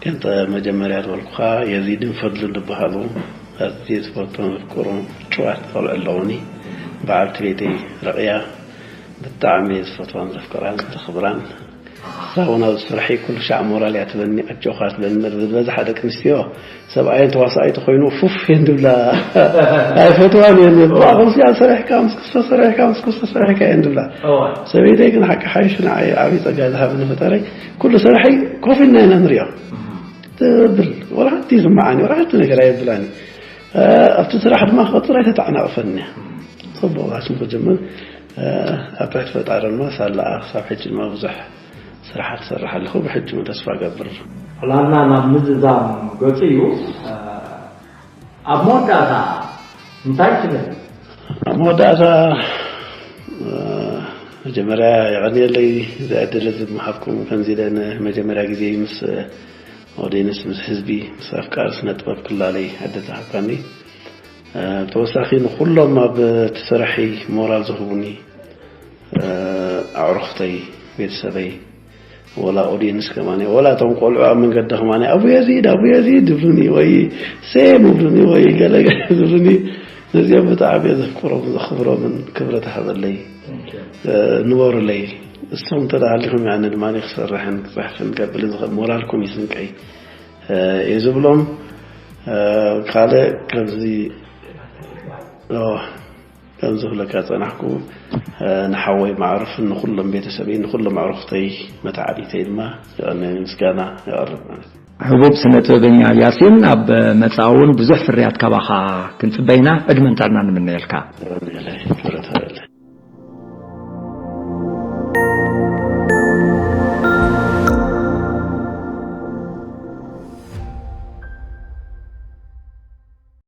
ከምተ መጀመርያ ዝበልኩኻ የዚድን ፈድሉን ዝበሃሉ ኣዝየ ዝፈትዎም ዘፍቅሮም ጭዋት ቆልዑ ኣለዉኒ። በዓልቲ ቤተይ ረቕያ ብጣዕሚ እየ ዝፈትዋን ዘፍቅራን ዘኽብራን። ሳውና ዝስርሐይ ኩሉ ሻዕ ሞራል እያ ትበኒ፣ ኣጆኻ ትበኒ። ዝበዝሓ ደቂ ኣንስትዮ ሰብኣየን ተዋሳኣይ ተኾይኑ ፉፍ እየን ዝብላ። ኣይፈትዋን እየን። ብኣኹምሲ ሰሪሕካ ምስ ክስተ ሰሪሕካ ምስ ክስተ ሰሪሕካ እየን ዝብላ። ሰበይተይ ግን ሓቂ ሓይሽ ንዓይ ዓብዪ ጸጋ ዝሃበኒ ፈጣሪ ኩሉ ስርሐይ ኮፍ ኢልና ኢና ንሪኦ። ትብል ወላ ሓንቲ ይስምዓኒ፣ ወላ ሓንቲ ነገር ኣየብላኒ። ኣብቲ ስራሕ ድማ ክቐፅል ኣይተተዓናቕፈኒ እያ። ፅቡቕ ኣስም ክጅምር ኣብ ትሕቲ ፈጣሪ ድማ ሳላኣ ክሳብ ሕጂ ድማ ብዙሕ ስራሓት ትሰርሕ ኣለኹ። ብሕጂ እውን ተስፋ እገብር። ዕላልና ናብ ምዝዛም ገፁ እዩ። ኣብ መወዳእታ እንታይ ትብል? ኣብ መወዳእታ መጀመርያ የቐንየለይ እዚ ዕድል እዚ ምሃብኩም። ከምዚ ኢለ ንመጀመርያ ግዜ ምስ ኦዲንስ ምስ ህዝቢ ምስ ኣፍቃሪ ስነ ጥበብ ክላለይ ዕድል ዝሃብካኒ። ብተወሳኺ ንኩሎም ኣብ እቲ ስራሐይ ሞራል ዝህቡኒ ኣዕሩኽተይ፣ ቤተሰበይ፣ ወላ ኦዲንስ ከማኒ ወላ እቶም ቆልዑ ኣብ መንገዲ ከማኒ ኣቡ የዚድ ኣቡ የዚድ ዝብሉኒ ወይ ሴም ይብሉኒ ወይ ገለገለ ዝብሉኒ፣ ነዚኦም ብጣዕሚ እየ ዘፍቅሮም ዘኽብሮምን ክብረት ሃበለይ። ንበሩለይ። እሶም እንተ ሃሊኹም ያነ ድማ ክሰርሕን ክፅሕፍን ከብልን ዝኽእል ሞራልኩም ይስንቀይ እየ ዝብሎም። ካልእ ከምዚ ከምዚ ክብለካ ዝፀናሕኩ ንሓወይ ማዕሩፍን ንኩሎም ቤተሰበይ ንኩሎም ኣዕሩኽተይ መተዓቢተይ ድማ የቐንየኒ ምስጋና የቐርብ ማለት እዩ። ሕቡብ ስነ ጥበበኛ ያሲን፣ ኣብ መጻኢ እውን ብዙሕ ፍርያት ካባኻ ክንጽበ ኢና። ዕድመን ጥዕናን ንምነየልካ።